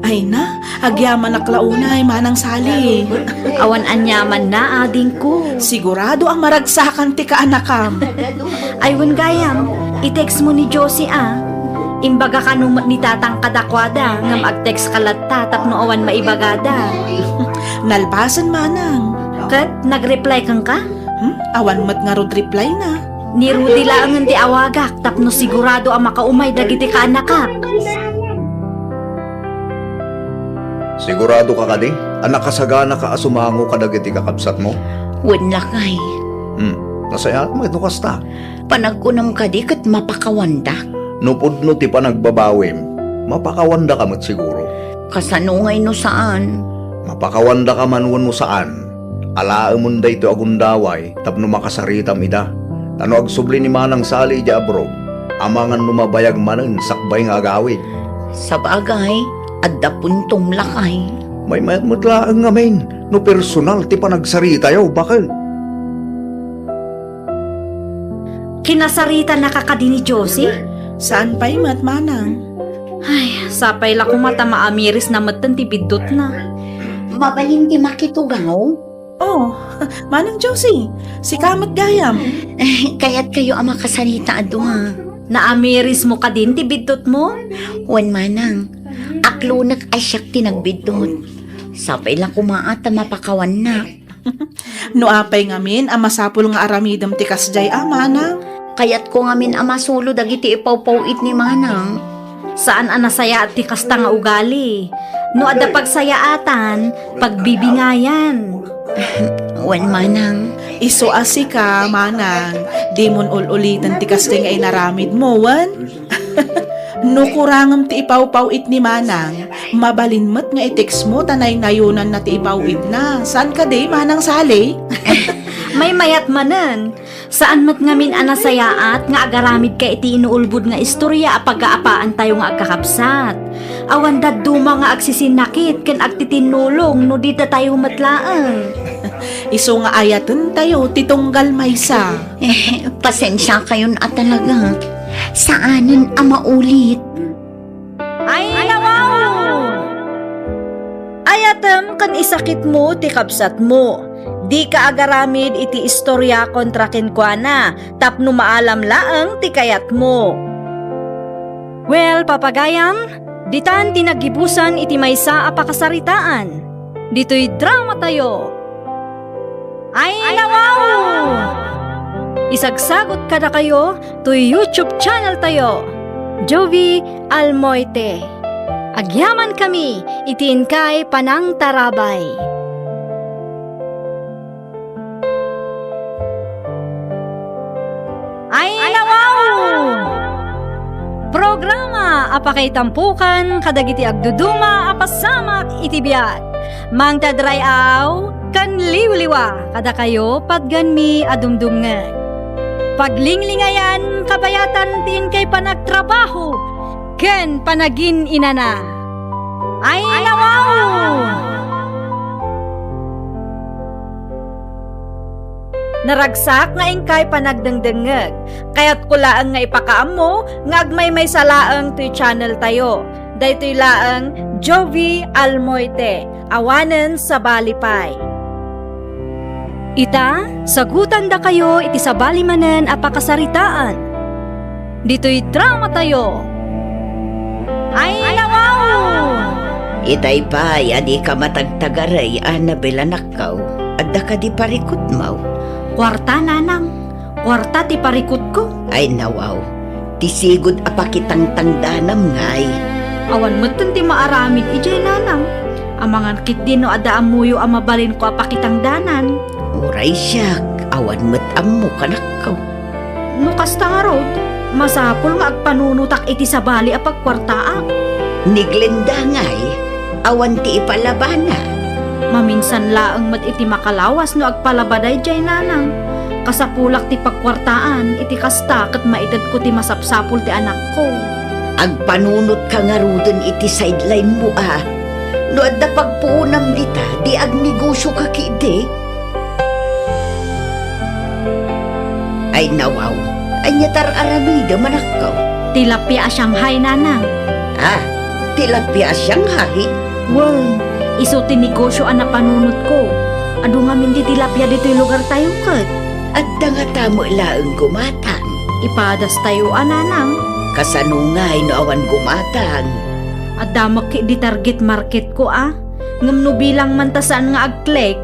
Ay na, agyamanak la unay, Manang Sali. Awan aniamanna, adingko. Sigurado a maragsakan ti kaanakam. Ay, wen gayam, i-text mo ni Josie a. Imbaga kano met ni Tatang kadakuada, ngem ag-text ka latta tapno awan maibagada. Nalpasen, Manang. Ket nag-reply kenka? Hmm? Awan met ngarud reply na. Ni Rudy laengen ti awagak tapno sigurado a makaumay dagiti kaanakak. Sigurado ka kadi a nakasaganaka a sumango kadagiti kakabsatmo? Wen, lakay. Hmm, nasayaat met no kasta. Panagkunam kadi ket mapakawandak? No pudno ti panagbabawim, mapakawandaka met siguro. Kasano ngay no saan? Mapakawandaka man wenno saan, alaemon daytoy a gundaway tapno makasaritam ida. Ta no agsubli ni Manang Sali idiay abroad, amangan no mabayag manen sakbay nga agawid. Sabagay, adda puntom, lakay. Maymayat met laeng ngamin no personal ti panagsaritayo, baket. Kinasaritanaka kadi ni Josie? Saan pay met, Manang. Ay, sapay la koma ta maamirisna metten ti biddutna. Mabalin ti makitugaw? Oh, Manang Josie, sika met gayam. Kayatkayo a makasarita a dua? Naamirismo kadin ti biddutmo? Wen, Manang. Aklonek a siak ti nagbiddut. Sapay la koma a ta mapakawannak. No apay ngamin a masapul nga aramidem ti kasdiay a, Manang? Kayatko ngamin a masulo dagiti ipawpaw-it ni Manang. Saan a nasayaat ti kasta nga ugali. No adda pagsayaatan, pagbibingayan. Wen, Manang. Isu a sika, Manang, dimon ul-uliten ti kasdiay nga inaramidmo, wen? No kurangem ti ipawpaw-it ni Manang, mabalin met nga i-text mo ta naynayonanna ti ipaw-itna. Saan kadi, Manang Sally? Maymayat manen. Saan met ngamin a nasayaat nga agaramidka iti inuulbod nga istoria a pagkaapaantayo nga agkakabsat. Awan dadduma nga agsisinnakit ken agtitinnulong no di datayo met laeng. Isu nga ayatentayo ti tunggal maysa. Eh, pasensiakayon a talaga. Saanen a maulit. Ay, nawaw! Ayatem ken isakitmo ti kabsatmo. Dika agaramid iti istoria kontra kenkuana tapno maalam laeng ti kayatmo. Well, papagayam, ditan ti naggibusan iti maysa a pakasaritaan. Ditoy dramatayo. Ay, nawaw! Isagsagot kadakayo toy YouTube channel tayo, Jovie Almoite. Agyaman kami iti inkay panangtarabay. Ay, nawaw! Programa a pakaitampukan kadagiti agduduma a pasamak iti biag. Mangted ray-aw ken liwliwa kadakayo patgenmi a dumdumngeg. Paglinglingayan kabayatan ti inkay panagtrabaho ken panagin-inana. Ay, nawaw! Naragsak nga inkay panagdengdengngeg. Kayatko laeng nga ipakaammo nga agmaymaysa laeng toy channel tayo. Daytoy laeng Jovie Almoite, awanen sabali pay. Ita, sagutandakayo iti sabali manen a pakasaritaan. Ditoy drama tayo. Ay, nawaw! Itay pay a dika matagtagarey, Annabel, anakko. Adda kadi parikutmo? Kuarta, nanang. Kuarta ti parikutko. Ay, nawaw. Ti sigud a pakitangtangdanam ngay. Awan metten ti maaramid idiay, nanang. Amangan ketdi no adda ammoyo a mabalinko a pakitangdanan. Uray siak, awan met ammok, anakko. No kasta ngarud, masapul nga agpanunotak iti sabali a pagkuartaak. Ni Glenda ngay, awan ti ipalabana. Maminsan laeng met iti makalawas no agpalaba daydiay, nanang. Kasapulak ti pagkuartaan, iti kasta ket maitedko ti masapsapul ti anakko. Agpanunotka ngaruden iti sideline mo a. No adda pagpuonam dita, di agnegosioka ketdi. Ay, nawaw. Ania ti ar-aramidem, anakko? Tilapia a Shanghai, nanang. Ah, tilapia a Shanghai? Wen, isu ti negosio a napanunotko. Adu ngamin ti tilapia ditoy lugartayo ket. Adda ngata met laeng gumatang? Ipadastayo a, nanang. Kasano ngay no awan gumatang? Adda met ketdi target marketko a. Ngem no bilang man ta saan nga agklek,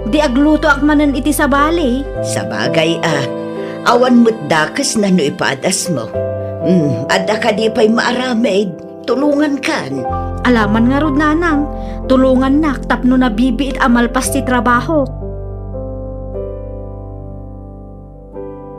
di aglutoak manen iti sabali. Sabagay a, awan met dakesna no ipadasmo. Hmm, adda kadi pay maaramid? Tulongankan. Alaman ngarud, nanang, tulongannak tapno nabibiit a malpas ti trabahok.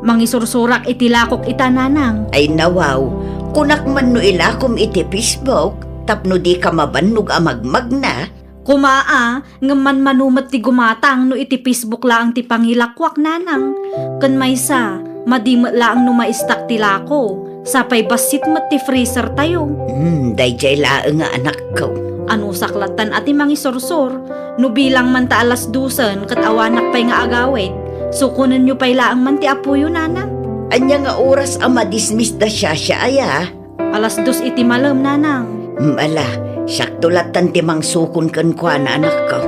Mangisursurak iti lakok ita, nanang. Ay, nawaw, kunak man no ilakom iti Facebook tapno dika mabannog a magmagna. Koma a, ngem manmano met ti gumatang no iti Facebook laeng ti pangilakoak, nanang. Ken maysa, madi met laeng no maistak ti lako, sapay bassit met ti freezer tayo. Hmm, daydiay laeng nga anakko. Anusak lattan a ti mangisursur, no bilang man ta alas dosen ket awanak pay nga agawid, sukonenyo pay laeng man ti apoyo, nana. Ania nga oras a madismiss da siasia aya? Alas dos iti malem, nanang. Hmm, ala, siakto lattan ti mangsukon kenkuana, anakko.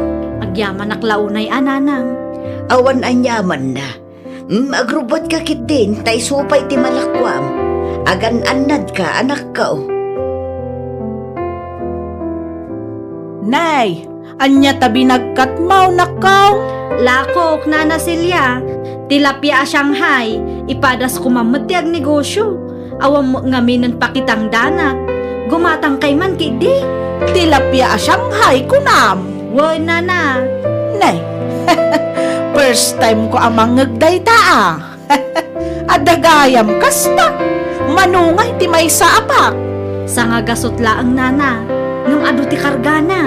Agyamanak la unay a, nanang. Awan aniamanna. Hmm, agrubbuatka ketdin, ta isu pay ti malakuam. Agan-annadka, anakko. Nay, ania ta binagkatmo, nakko? Lakok, Nana Celia. Tilapia a Shanghai, ipadas koma met ti agnegosio. Awan met ngaminen pakitangdanak. Gumatangkay man ketdi. Tilapia a Shanghai, kunam? Wen, nana. Nay, first time ko a mangngeg dayta a. Adda gayam kasta. Mano ngay ti maysa a pack? Sangagasut laeng, nana. Ngem adu ti kargana.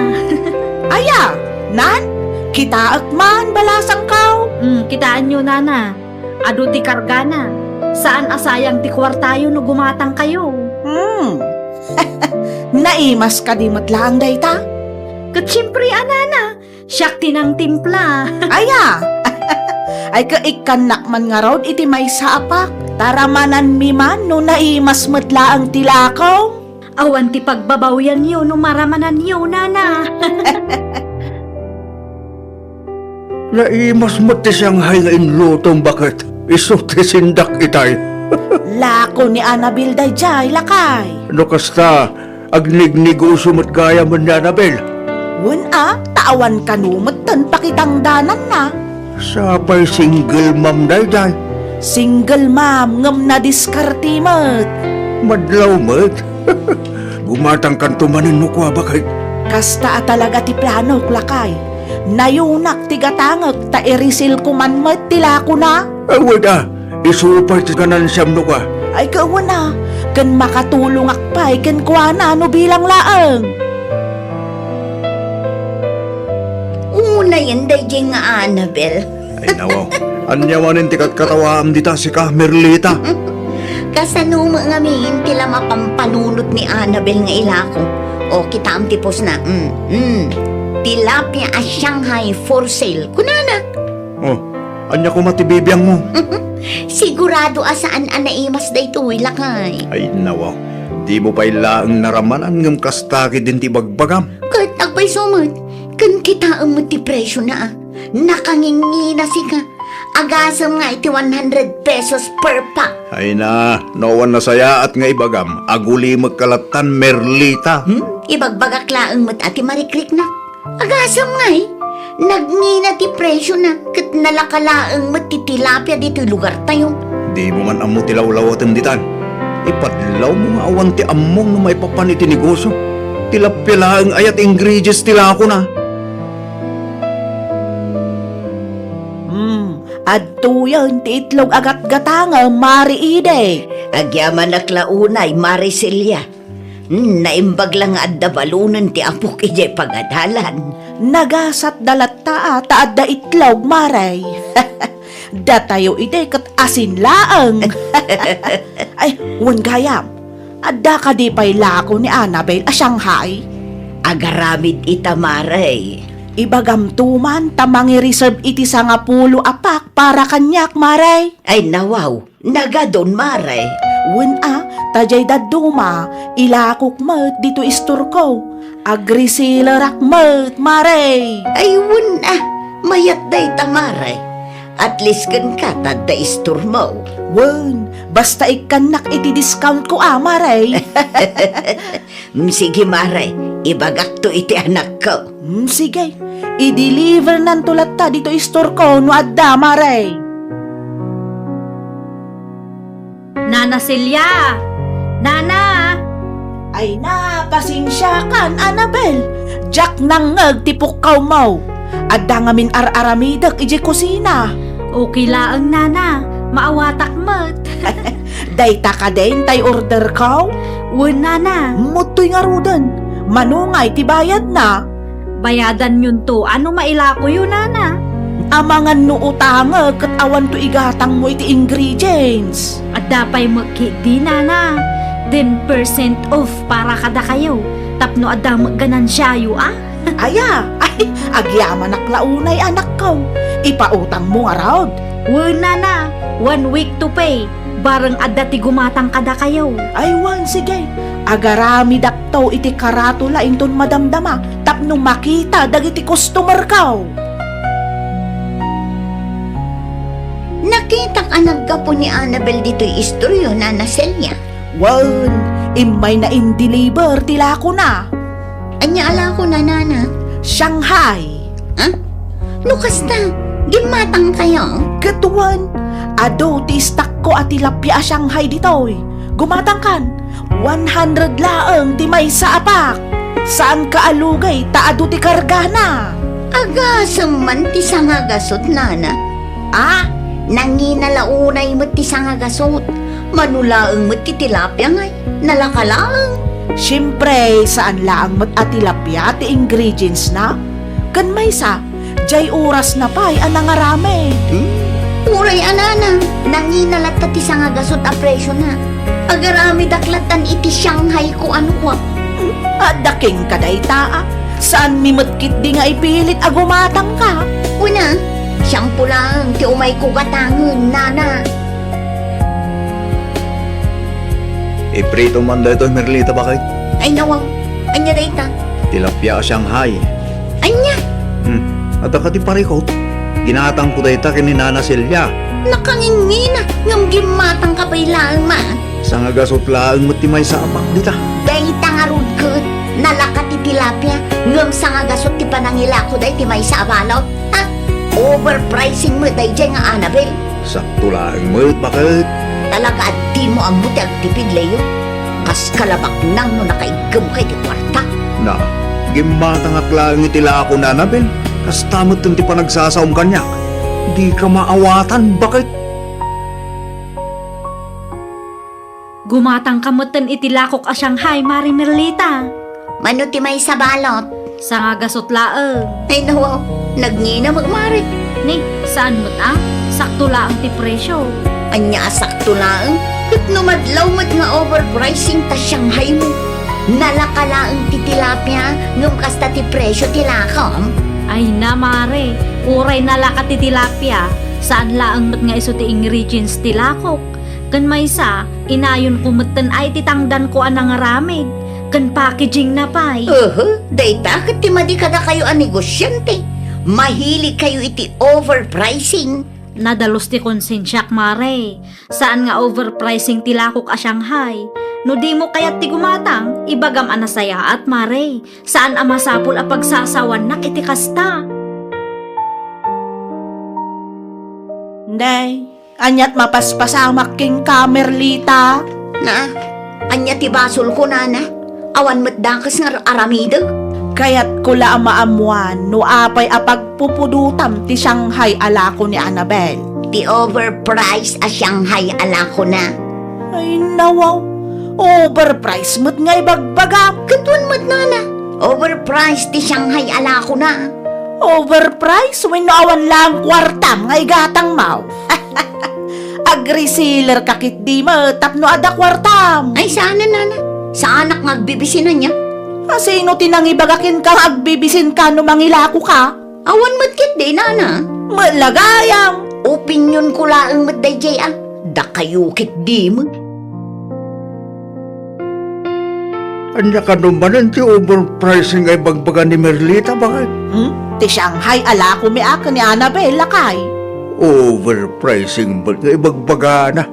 Aya, nan? Kitaek man, balasangko. Hmm, kitaenyo, nana. Adu ti kargana. Saan a sayang ti kuartayo no gumatangkayo. Hmm. Naimas kadi met laeng dayta? Ket siempre a, nana, siak ti nangtimpla. Aya! Ay, ket ikkannak man ngarud iti maysa a pack. Taramananmi man no naimas met laeng ti lako. Awan ti pagbabawianyo no maramananyo, nana. Naimas met ti Shanghai nga inlutom, baket. Isu ti sindak itay. Lako ni Annabel daydiay, lakay. No kasta, agnegnegosio met gayam ni Annabel. Wen a, ta awan kano metten pakitangdananna. Sapay single mom daydiay. Single mom, ngem nadiskarte met. Madlaw met. Gumatangkanto manen no kua, baket. Kasta a talaga ti planok, lakay. Nayunak ti gatangek ta i-resell ko man met ti lakona. Awan a, isu pay ti ganansiam no kua. Ay, ket wen a, ken makatulongak pay kenkuana no bilang laeng. Unayen daydiay nga Annabel. Ay, nawaw. Ania manen ti katkatawaam dita, sika, Merlita? Kasano met ngamin ti la mapampanunot ni Annabel nga ilako? O, kitaem ti postna. Mm, mm. Tilapia a Shanghai for sale. Kunana. Oh, Ania koma ti bibiangmo? Sigurado a saan a naimas daytoy, lakay. Ay, nawa. Dimo pay laeng naramanan ngem kasta ketdin ti ibagbagam. Ket agpayso met, ken kitaem met ti presiona, a. Nakangingina sika. Agasem nga iti one hundred pesos per pack. Ay na, no awan nasayaat nga ibagam, agulimekka lattan, Merlita. Hmm? Ibagbagak laeng met a ti marikriknak. Agasem ngay, nagngina ti presiona ket nalaka laeng met ti tilapia ditoy lugartayo. Dimo man ammo ti lawlawatem ditan. Ipadlawmo nga awan ti ammom no maipapan iti negosio. Tilapia laeng aya ti ingredients ti lakona. Hmm, adtoyen ti itlog a gatgatangem, Mare Ide. Agyamanak la unay, Mare Celia. Hmm, naimbag la nga adda balonen ti apok idiay pagadalan. Nagasatda latta a ta adda itlog, Mare. Datayo iti ket asin laeng. Ay, wen gayam. Adda kadi pay lako ni Annabel a Shanghai? Agaramid ita, Mare. Ibagamto man ta mangi-reserve iti sangapulo a pack para kaniak, Mare. Ay, nawaw. Nagadun, Mare. Wen a, ta diay dadduma, ilakok met ditoy istorko. Agreselerak met, Mare. Ay, wen a, mayat dayta, Mare. At least kenka, ta adda istormo. Wen, basta ikkannak iti discount ko a, Mare. Mm, sige, Mare, ibagakto iti anakko. Mm, sige, i-deliver nanto latta ditoy istorko no adda, Mare. Nana Celia! Nana! Ay na, pasensiakan, Annabel. Diak nangngeg ti pukkawmo. Adda ngamin ar-aramidek idiay kusina. Okay laeng, Nana. Maawatak met. Dayta kadin tay orderko? Wen, Nana. Mudtoy ngaruden. Mano ngay ti bayadna? Bayadanyonto a no mailakoyo, Nana. Amangan no utangek ket awanto igatangmo iti ingredients. Adda pay met ketdi, Nana. Ten percent off para kadakayo tapno adda met ganansiayo a. Aya, ay, agyamanak la unay, anakko. Ipautangmo ngarud? Wen, Nana, one week to pay. Bareng adda ti gumatang kadakayo. Ay wen, sige. Agaramidakto iti karatula inton madamdama tapno makita dagiti customerko. Nakitak a naggapu ni Annabel ditoy istoryo, Nana Celia. Wen, immayna in-deliver ti lakona. Ania a lakona, Nana? Shanghai. Ha? No kasta, gimmatangkayo? Ket wen, adu ti istakko a tilapia a Shanghai ditoy. Gumatangkan, one hundred laeng ti maysa a pack. Saanka a lugay ta adu ti kargana. Agasem man ti sangagasut, Nana. Ah, nangina la unay met ti sangagasut. Mano laeng met ti tilapia ngay, nalaka laeng. Siempre, saan laeng met a tilapia ti ingredients na. Ken maysa, diay orasna pay a nangaramid. Hmm? Uray a, Nana, nangina latta ti sangagasut a presiona. Agaramidak lattan iti Shanghai ko a nukuak. Adda kenka dayta a. Saanmi met ketdi nga ipilit a gumatangka. Wen a, siangpulaeng ti umayko gatangen, Nana. Iprito man daytoy, Merlita, baket. Ay, nawaw. Ania dayta? Tilapia a Shanghai. Ania? Hmm. Adda kadi parikut? Ginatangko dayta ken ni Nana Celia. Nakangingina, ngem gimmatangka pay laeng man. Sangagasut laeng met ti maysa a pack dita. Dayta ngarud ket, nalaka ti tilapia, ngem sangagasut ti panangilako dayta maysa a balot. Ha? Overpricing met daydiay nga Annabel. Sakto laeng met, baket. Talaga a dimo ammo ti agtipid, Leo. Kas kalabaknang no nakaiggemka iti kuarta. Na, gimmatangak laeng iti lako ni Annabel. Kasta met ti panagsasaom kaniak. Dika maawatan, baket. Gumatangka metten iti lakok a Shanghai, Mare Merlita. Mano ti maysa balot? Sangagasut laeng. Ay, nawaw, nagngina met, Mare. Ni, saan met a? Sakto laeng ti presio. Ania a sakto laeng? Ket no madlaw met nga overpricing ta Shanghai mo. Nalaka laeng ti tilapia, ngem kasta ti presio ti lakom. Ay na, Mare, uray nalaka ti tilapia, Saan laeng met nga isu ti ingredients ti lakok. Ken maysa, inayonko metten ay ti tangdanko a nangaramid. Ken packaging na pay. Uhu, dayta ket ti madi kadakayo a negosiante. Mahilig kayo iti overpricing. Nadalus ti konsensiak, Mare. Saan nga overpricing ti lakok a Shanghai. No dimo kayat ti gumatang, ibagam a nasayaat, Mare. Saan a masapul a pagsasawannak iti kasta. Nay, aniat mapaspasamak kenka, Merlita? Na, ania ti basolko, nana? Awan met dakes nga aramidek. Kayatko la a maammuan no apay a pagpupudotam ti Shanghai a lako ni Annabel. Ti overpriced a Shanghai a lakona. Ay, nawaw. Overpriced met nga ibagbagam. Ket wen met, nana. Overpriced ti Shanghai a lakona. Overpriced? Wenno awan laeng kuartam nga igatangmo? Agreseller ka ketdi met tapno adda kuartam. Ay, saanen, nana. Saanak nga agbibisin ania. A, sino ti nangibaga kenka nga agbibisinka no mangilakoka? Awan met ketdi, nana. Met la gayam. Opinionko laeng met daydiay a. Dakayo ketdi met. Ania kano manen ti overpricing a ibagbaga ni Merlita, baket? Hmm? Ti Shanghai a lako mi a ken ni Annabel, lakay. Overpricing met nga ibagbagana.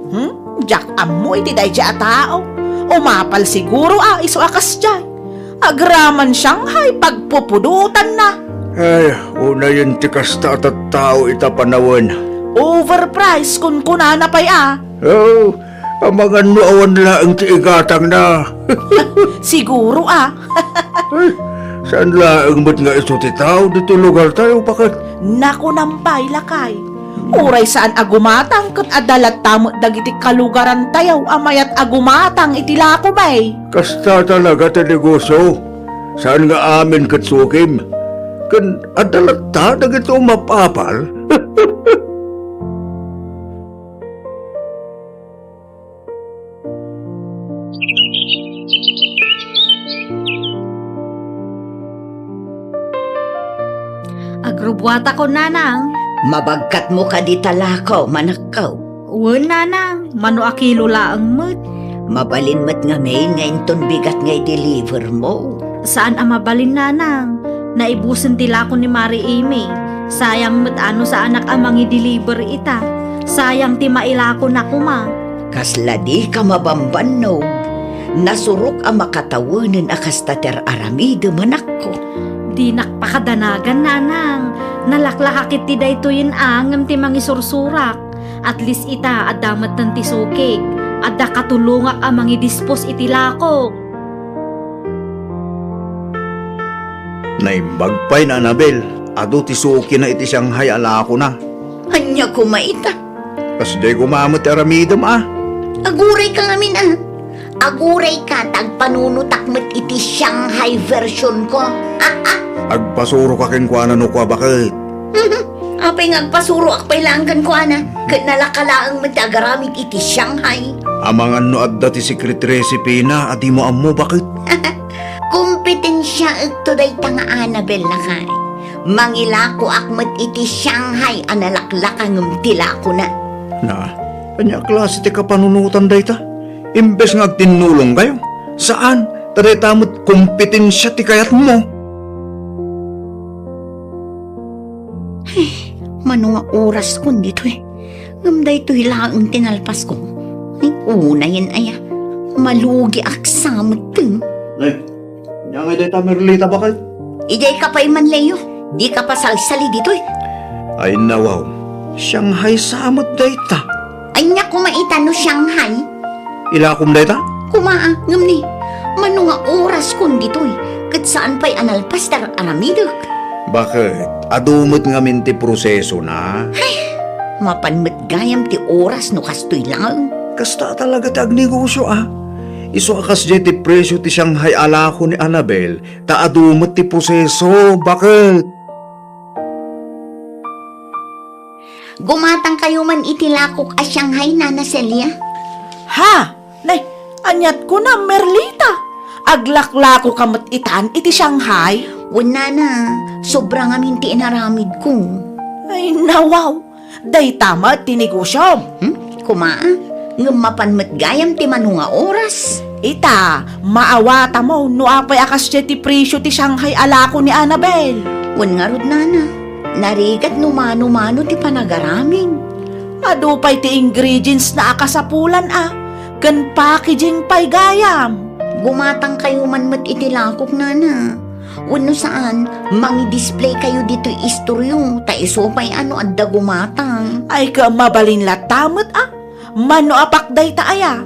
Hmm? Diak ammo iti daydiay a tao. Umapal siguro a isu a kasdiay. Agraman Shanghai pagpupudotanna. Ay, unayen ti kasta a tattao ita panawen. Overpriced, kunkunana pay a. Oh, amangan no awan laeng ti igatangna. Siguro a. Ay, saan laeng met nga isu ti tao ditoy lugartayo, baket? Nakunam pay, lakay. Uray saan a gumatang ket adda latta met dagiti kalugarantayo a mayat a gumatang iti lako, bay. Kasta talaga ti negosio. Saan nga amin ket sukim. Ken adda latta dagiti umap-apal. Agrubbuatakon, nanang. Mabagkatmo kadi ta lako, manakko? Wen, nanang, mano a kilo laeng met. Mabalin met ngamin nga inton bigat nga i-deliver mo. Saan a mabalin, nanang. Naibusen ti lako ni Mari Amy. Sayang met a no saanak a mangi-deliver ita. Sayang ti mailakona koma. Kasla dika mabambannog. Nasurok a makatawenen a kasta ti ar-aramidem, anakko. Dinak pakadanagan, nanang. Nalaklaka ketdi daytoyen a ngem ti mangisursurak. At least ita, adda metten ti sukik. Adda katulongak a mangidispos iti lakok. Naimbag pay ni Annabel, adu ti sukina iti Shanghai a lakona. Ania koma ita? Kasdiay koma met ti aramidem a. Agurayka ngamin a. Agurayka ta agpanunotak met iti Shanghai version ko. Agpasuroka kenkuana no kua, baket. Apay nga agpasuroak pay laeng kenkuana, ket nalaka laeng met ti agaramid iti Shanghai. Amangan no adda ti secret recipe na a dimo ammo, baket. Kompetensyaekto dayta nga Annabel, lakay. Mangilakoak met iti Shanghai a nalaklaka ngem ti lakona. Na, ania a klase ti kapanunotan dayta? Imbes nga agtinnulongkayo, saan, ta dayta met kompetensia ti kayatmo. Ay, mano nga oraskon ditoy? Ngem daytoy laeng ti nalpasko. Ay, unayen aya, malugiak sa metten. Nay, ania ngay dayta, Merlita, baket? Idiay ka pay man, Leo. Dika pasalsali ditoy. Ay, nawaw. Shanghai sa met dayta. Ania koma ita no Shanghai? Ilakom dayta? Koma a, ngem ni, mano nga oraskon ditoy, ket saan pay a nalpas ti ar-aramidek. Baket, adu met ngamin ti prosesona. Ay, mapan met gayam ti oras no kastoy laeng. Kasta talaga ti agnegosio a. Isu a kasdiay ti presio ti Shanghai a lako ni Annabel, ta adu met ti proseso, baket. Gumatangkayo man iti lakok a Shanghai, Nana Celia? Ha? Nay, aniat kunam, Merlita? Aglaklakoka met itan iti Shanghai? Wen, Nana, sobra ngamin ti inaramidko. Ay, nawaw. Dayta met ti negosiom. Hmm? Kuma, ngem mapan met gayam ti mano nga oras? Ita, maawatam no apay a kasdiay ti presio ti Shanghai a lako ni Annabel. Wen ngarud, nana, narigat no mano-mano ti panagaramin. Adu pay ti ingredients na a kasapulan a, ken packaging pay gayam. Gumatangkayo man met iti lakok, nana. Wenno saan, mangi-display kayo ditoy istoryo, ta isu pay a no adda gumatang. Ay, ka mabalin latta met a. Mano a pack dayta aya?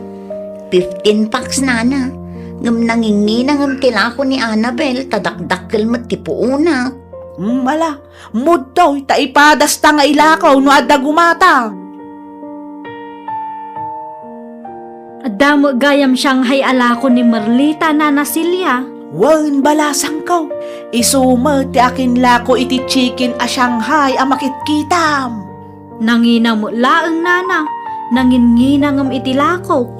Fifteen packs, nana. Ngem nangingina ngem ti lako ni Annabel, ta dakdakkel met ti puonak. Hmm, ala, mudtoy, ta ipadasta nga ilako no adda gumatang. Adda met gayam Shanghai a lako ni Merlita, Nana Celia? Wen, balasangko. Isu met ti akinlako iti chicken a Shanghai a makitkitam. Nangina met laeng, nana. Nangingina ngem iti lako.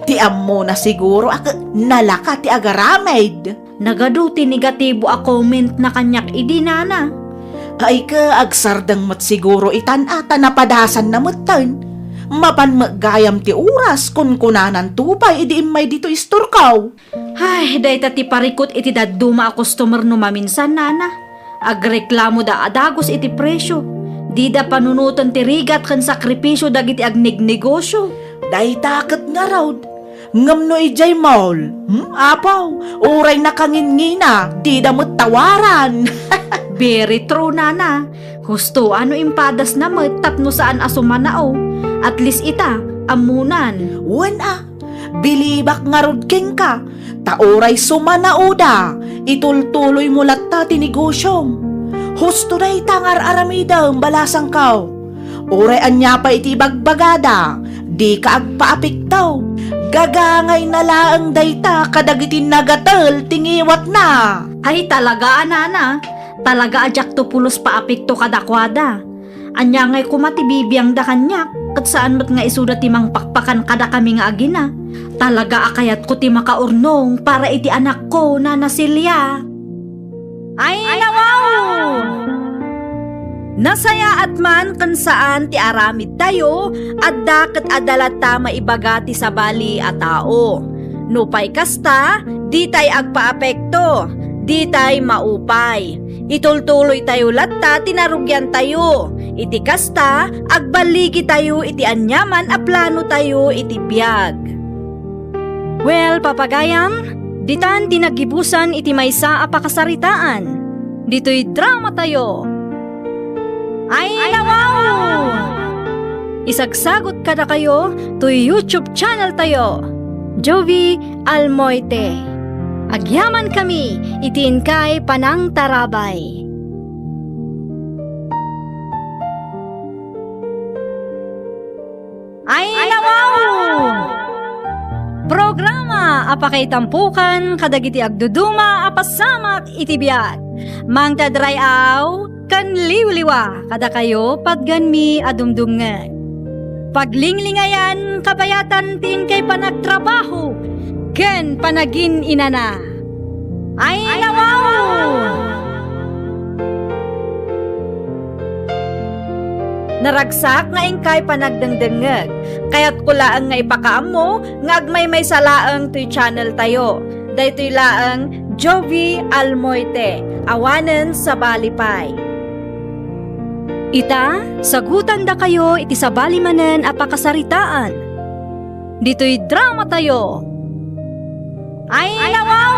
Ti ammona siguro a ket nalaka ti agaramid. Nagadu ti negatibo a comment na kaniak idi, nana. Ay, ka agsardeng met siguro itan a ta napadasanna metten. Mapan met gayam ti oras, kunkunananto pay idi immay ditoy istorko. Ay, dayta ti parikut iti dadduma a customer no maminsan, nana. Agreklamoda a dagus iti presio. Dida panunoten ti rigat ken sakripisio dagiti agnegnegosio. Dayta ket ngarud. Ngem no idiay mall, hmm, apo, uray nakangingina, dida met tawaran. Very true, nana. Husto a no impadasna met tapno saan a sumanao. At least ita, ammonan. Wen a, bilibak ngarud kenka, ta uray sumanaoda, itultuloymo latta ti negosiom. Husto dayta nga ar-aramidem, balasangko. Uray ania pay iti ibagbagada, dika agpaapekto. Gagangayna laeng dayta kadagiti nagatel ti ngiwatna. Ay, talaga a, nana. Talaga a diakto pulos paapekto kadakuada. Ania ngay koma ti bibiangda kaniak, ket saan met nga isuda ti mangpakpakan kadakami nga agina. Talaga a kayatko ti makaurnong para iti anakko, Nana Celia. Ay, nawaw! Nasayaat man ken saan ti aramidtayo, adda ket adda latta maibaga ti sabali a tao. Nupay kasta, ditay agpaapekto, ditay maupay. Itultuloytayo latta ti narugiantayo. Iti kasta, agballigitayo iti aniaman a planotayo iti biag. Well, papagayam, ditan ti naggibusan iti maysa a pakasaritaan. Ditoy dramatayo. Ay, nawaw! Isagsagut kadakayo toy YouTube channel tayo, Jovi Almoite. Agyamankami iti inkay panangtarabay. Ay, nawaw! Programa a pakaitampukan kadagiti agduduma a pasamak iti biag. Mangted ray-aw ken liwliwa kadakayo patgenmi a dumdumngeg. Paglinglingayan, kabayatan ti inkay panagtrabaho ken panagin-inana. Ay, nawaw! Naragsak nga inkay panagdengdengngeg. Kayatko laeng nga ipakaammo nga agmaymaysa laeng toy channel tayo. Daytoy laeng Jovi Almoite, awanen sabali pay. Ita, sagutandakayo iti sabali manen a pakasaritaan. Ditoy dramatayo. Ay, nawaw!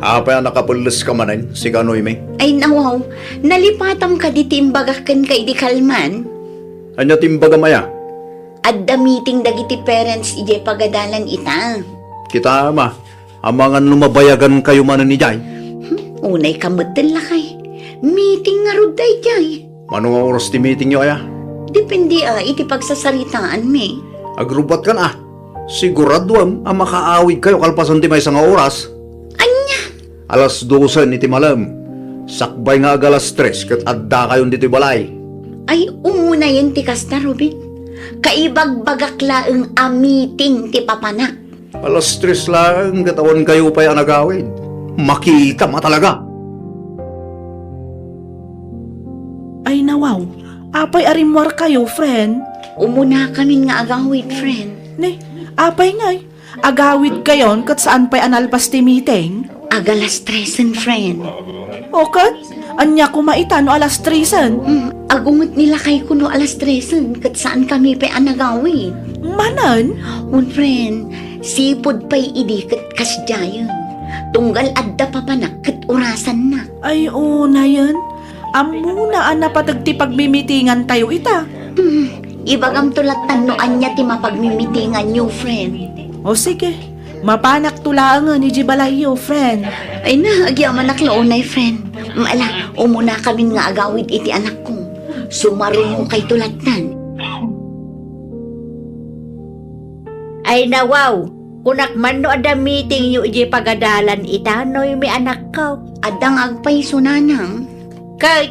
Apay a nakapelleska manen, sika Noemi? Ay, nawaw, nalipatam kadi ti imbagak kenka idi kalman? Ania ti imbagam aya? Adda meeting dagiti parents idiay pagadalan ita. Kita, ama, amangan no mabayagankayo manen idiay. Hmm, unay ka metten, lakay. Meeting ngarud daydiay. Mano nga oras ti meetingyo aya? Depende a iti pagsasaritaanmi. Agrubbuatkan a. Siguraduem a makaawidkayo kalpasan ti maysa nga oras. Ania? Alas dosen iti malem. Sakbay nga ag-alas tres ket addakayon ditoy balay. Ay, umunayen ti kasta, Ruben. Kaibagbagak laeng a meeting ti papanak. Alas tres laeng ket awankayo pay a nagawid. Makitam a talaga. Ay, nawaw. Apay a rimmuarkayo, friend? Umunakamin nga agawid, friend. Ne, apay ngay? Agawidkayon ket saan pay a nalpas ti meeting? Agalas tresen, friend. O ket, ania koma ita no alas tresen? Hmm, agunget ni lakayko no alas tresen, ket saankami pay a nagawid. Manen? Wen, friend, sipud pay idi ket kasdiayen. Tunggal adda papanak ket orasannak. Ay, unayen. Ammona a napateg ti pagmimitingantayo ita. Hmm, ibagamto lattan no ania ti mapagmimitinganyo, friend. O sige, mapanakto laengen idiay balayyo, friend. Ay na, agyamanak la unay, friend. Ala, umunakamin nga agawid iti anakko. Sumarungokayto lattan. Ay nawaw, kunak man no adda meetingyo idiay pagadalan ita, Noemi anakko. Adda nga agpayso, nanang. Ket,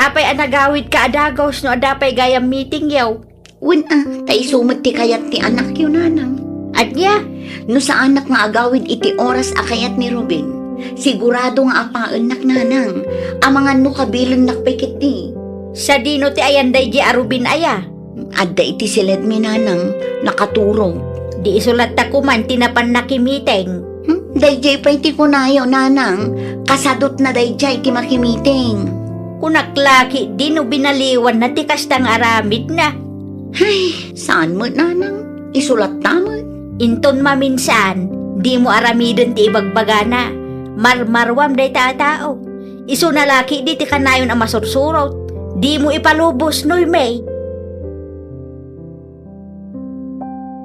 apay a nagawidka a dagus no adda pay gayam meetingyo? Wen a, ta isu met ti kayat ti anakyo, nanang. Ania? No saanak nga agawid iti oras a kayat ni Ruben, sigurado nga apaennak, nanang. Amangan no kabilennak pay ketdi. Sadino ti ayan daydi a Ruben aya? Adda iti siledmi, nanang, nakaturog. Di isu latta koman ti napan nakimiting. Hmm? Daydiay pay ti kunayo, nanang, kasadutna daydiay ti makimiting. Kunak la ketdi no binaliwanna ti kasta nga aramidna. Ay, saan met, nanang? Isu latta met. Inton maminsan, dimo aramiden ti ibagbagana. Marmaruam dayta a tao. Isuna la ketdi ti kanayon a masursurot. Dimo ipalubos, Noemi.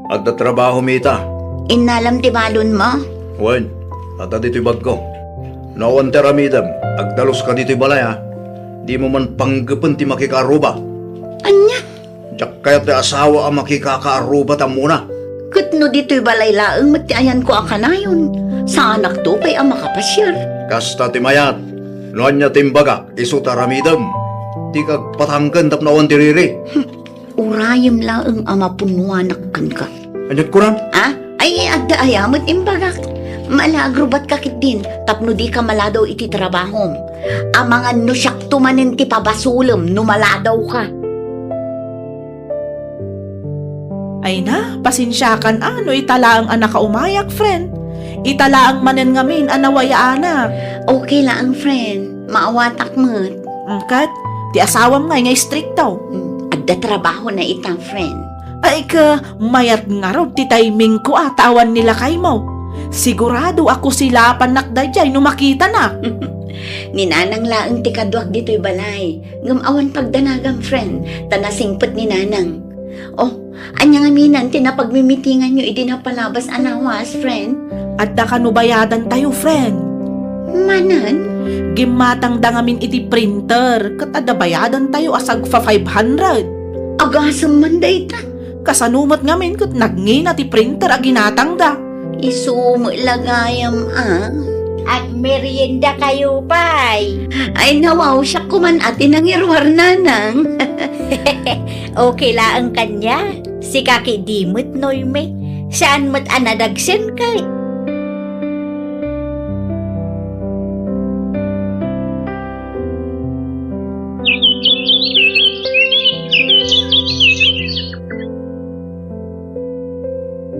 Adda trabahom ita. Innalam ti balonmo? Wen, adda ditoy bagko. No awan ti aramidem, agdaluska ditoy balay, a. Dimo man panggepen ti makikaaruba. Ania? Diak kayat ti asawa a makikakaaruba ta ammona. Ket no ditoy balay laeng met ti ayanko a kanayon, saanakto pay a makapasiar. Kasta ti mayat. No ania ti imbagak, isu ti aramidem. Dika agpatangken tapno awan ti riri. Urayem laeng a mapunnoanak kenka. Ania ti kunam? A? Ay, adda aya met imbagak. Ala, agrubatka ketdin tapno dika maladaw iti trabahom. Amangan no siakto manen ti pabasolem no maladawka. Ay na, pasensiakan a no ita laeng a nakaumayak, friend. Ita laeng manen ngamin a nawayaanak. Okay laeng, friend. Maawatak met. Ket, ti asawam ngay nga istrikto. Hmm, adda trabahona ita, friend. Ay ka, mayat ngarud ti timingko a ta awan ni lakaymo. Sigurado a kusilapannak daydiay no makitanak. Ni nanang laeng ti kaduak ditoy balay. Ngem awan pagdanagam, friend, ta nasingpet ni nanang. Oh, ania ngamin ti napagmimitinganyo idi napalabas a lawas, friend? Adda kano bayadantayo, friend. Manen? Gimmatangda ngamin iti printer, ket adda bayadantayo a sagpa five hundred. Agasem man dayta. Kasano met ngamin ket nagngina ti printer a ginatangda? Isu met la gayam a. Agmeriendakayo pay. Ay, nawaw, siak koman a ti nangiruar, nanang. Okay laeng kaniak. Sika ketdi met, Noemi. Saan met a nadagsenka.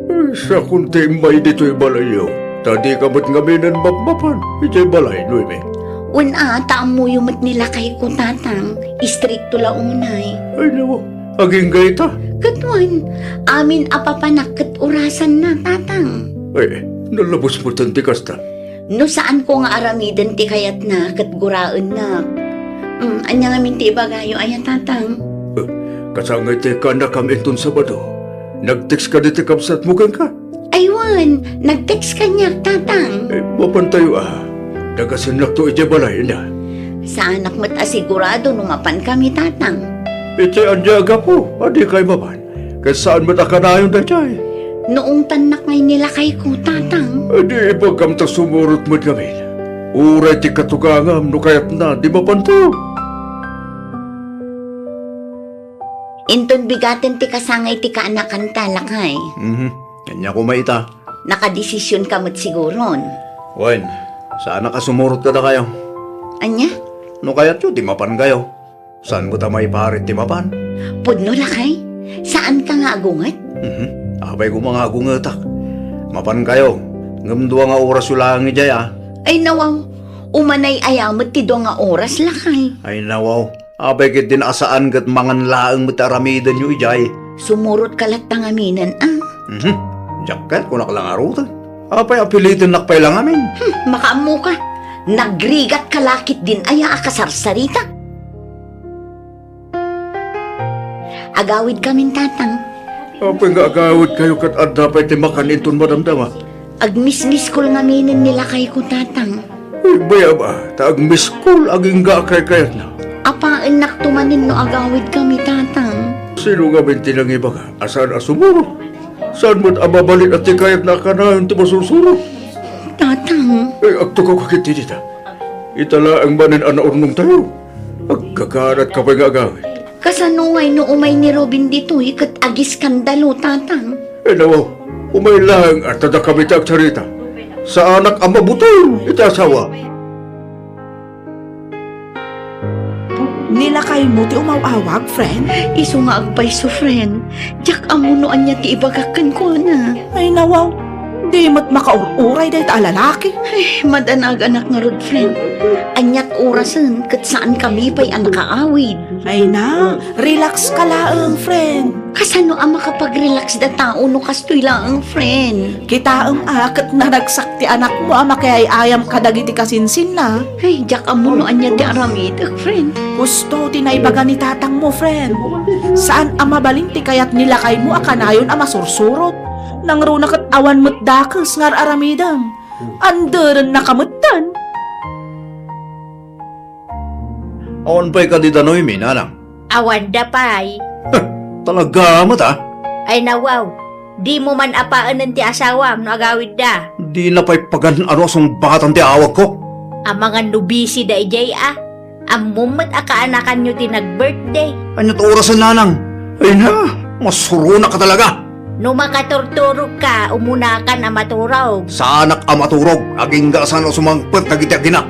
Ay, sakon ti immay ditoy balayyo, ta dika met ngamin mapmapan idiay balay, Noemi. Wen a, ta ammoyo met ni lakayko, Tatang. Istrikto la unay. Ay, nawa, agingga ita. Ket wen, amin a papanak ket orasanna, Tatang. Ay, nalabos met ti kasta. No saanko nga aramiden ti kayatna ket guraennak. Mm, ania ngamin ti ibagayo aya, Tatang? Eh, kasangay ti kaannakam inton Sabado. Nag-text kadi ti kabsatmo kenka? Ay wen, nag-text kaniak, Tatang. Eh, mapantayo a. Dagasennakto idiay balay, ania? Saanak met a sigurado no mapankami, Tatang. Iti ania a gapu a dikay mapan? Ket saan met a kanayon daydiay? Naungtannak ngay ni lakayko, Tatang. Di ibagam ta sumurot met ngamin. Uray ti katugangam no kayatna, di mapanto. Inton bigaten ti kasangay ti kaanakanta, lakay. Mhm. Ania koma ita? Nakadesisionka met siguron. Wen, saanak a sumurot kadakayo. Ania? No kayatyo, di mapankayo. Saan met a maiparit ti mapan? Pudno, lakay. Saanka nga agunget? Mhm. Apay koma nga agungetak. Mapankayo, ngem dua nga orasyo laeng idiay, a. Ay, nawaw. Umanay aya met ti dua nga oras, lakay? Ay, nawaw. Apay ketdin a saan ket mangan laeng met ti aramidenyo idiay? Sumurotka latta ngaminen, a. Mhm. Diak ket kunak la ngaruden. Apay a pilitennak pay la ngamin? Hmm, makaammoka. Nagrigatka la ketdin aya a kasarsarita? Agawidkamin, Tatang. Apay nga agawidkayo ket adda pay ti makan inton madamdama? Agmismiskol ngaminen ni lakayko, Tatang. Ibayam a, ta agmiskol agingga a kaykayatna. Apaennakto manen no agawidkami, Tatang. Sino ngamin ti nangibaga a saan a sumurot? Saan met a mabalin a ti kayatna a kanayon ti masursurot? Tatang. Ay, agtukawka ketdi dita. Ita laeng manen a naurnongtayo. Agkakanatka pay nga agawid. Kasano ngay no umay ni Robin ditoy ket agiskandalo, Tatang? Ay, nawaw, umay laeng a ta dakami ti agsarita. Saanak a mabutol iti asawa. Ni lakaymo ti umaw-awag, friend? Isu nga agpayso, friend. Diak ammo no ania ti ibagak kenkuana. Ay, nawaw. Di met makaur-uray dayta a lalaki. Ay, madanaganak ngarud, friend. Aniat orasen ket saankami pay a nakaawid. Ay na, relax ka laeng, friend. Kasano a makapag-relax da tao no kastoy laeng, friend? Kitaem a ket naragsak ti anakmo a makiay-ayam kadagiti kasinsinna. Ay, diak ammo no ania ti aramidek, friend. Husto ti naibaga ni tatangmo, friend. Saan a mabalin ti kayat ni lakaymo a kanayon a masursurot. Nangruna ket awan met dakes nga ar-aramidem. Anderennaka metten. Awan pay kadi danoymi, nanang? Awanda pay. Huh, talaga met, a? Ay, nawaw. Dimo man apaenen ti asawam no agawidda. Dina pay pagan-ano a sungbatan ti awagko. Amangan no busy da idiay, a. Ammom met a kaanakanyo ti nag-birthday. Ania ti orasen, nanang? Ay na, masuronaka talaga. No makaturturogka, umunakan a maturog. Saanak a maturog, agingga a saan a sumangpet dagiti aginak.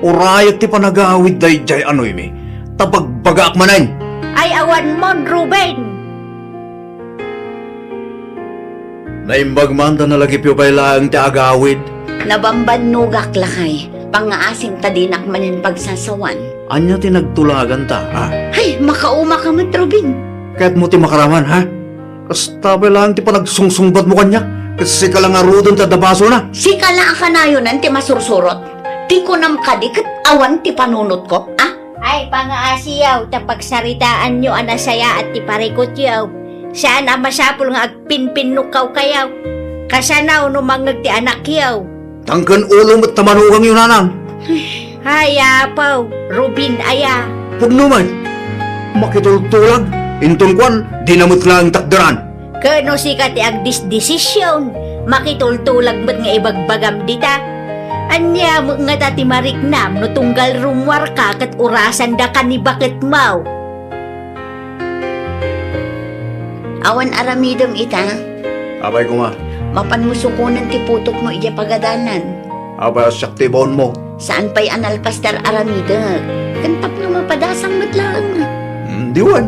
Urayek ti panagawid daydiay a Noemi, ta bagbagaak manen. Ay, awanmon, Ruben! Naimbag man ta nalagipyo pay laeng ti agawid. Nabambannogak, lakay. Pangngaasim ta dinak manen pagsasawan. Ania ti nagtulaganta, a? Ay, makaumaka met, Ruben. Kayatmo ti makaraman, a? Kasta pay laeng ti panagsungsungbatmo kaniak, ket sika la ngaruden ti adda basona. Sika la a kanayonen ti masursurot. Ti kunam kadi ket awan ti panunotko, a? Ay, pangaasiyaw ta pagsaritaanyo a nasayaat ti parikutyo. Saan a masapul nga agpinpinnukawkayo. Kasano no mangngeg ti anakyo? Tangken ulo met ta manugangyo, nanang. Ay, apo, Ruben aya. Pudno met. Makitultulag. Inton kuan, dina met laeng takderan. Ket no sika ti agdisdesision, makitultulag met nga ibagbagam dita. Ania met ngata ti mariknam no tunggal rummuarka ket urasandaka ni baketmo? Awan aramidem ita. Apay koma? Mapanmo sukonen ti putotmo idiay pagadalan. Apay a siak ti ibaonmo? Saan pay a nalpas ti ar-aramidek. Ken tapno mapadasam met laeng. Hmm, diwen.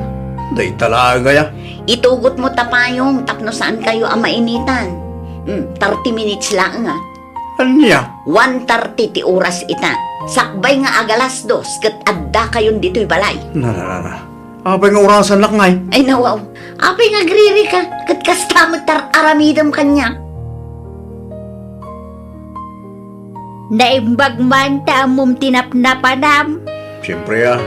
Dayta laeng aya. Itugotmo ta payong tapno saankayo a mainitan. Hmm, thirty minutes laeng, a. Ania? One thirty ti oras ita. Sakbay nga agalas dos ket addakayon ditoy balay. Na, na, na, na. Apay nga orasannak ngay? Ay, nawaw. Apay nga agririka? Ket kasta met ti ar-aramidem kaniak. Naimbag man ta ammom ti napnapanam. Siempre, a.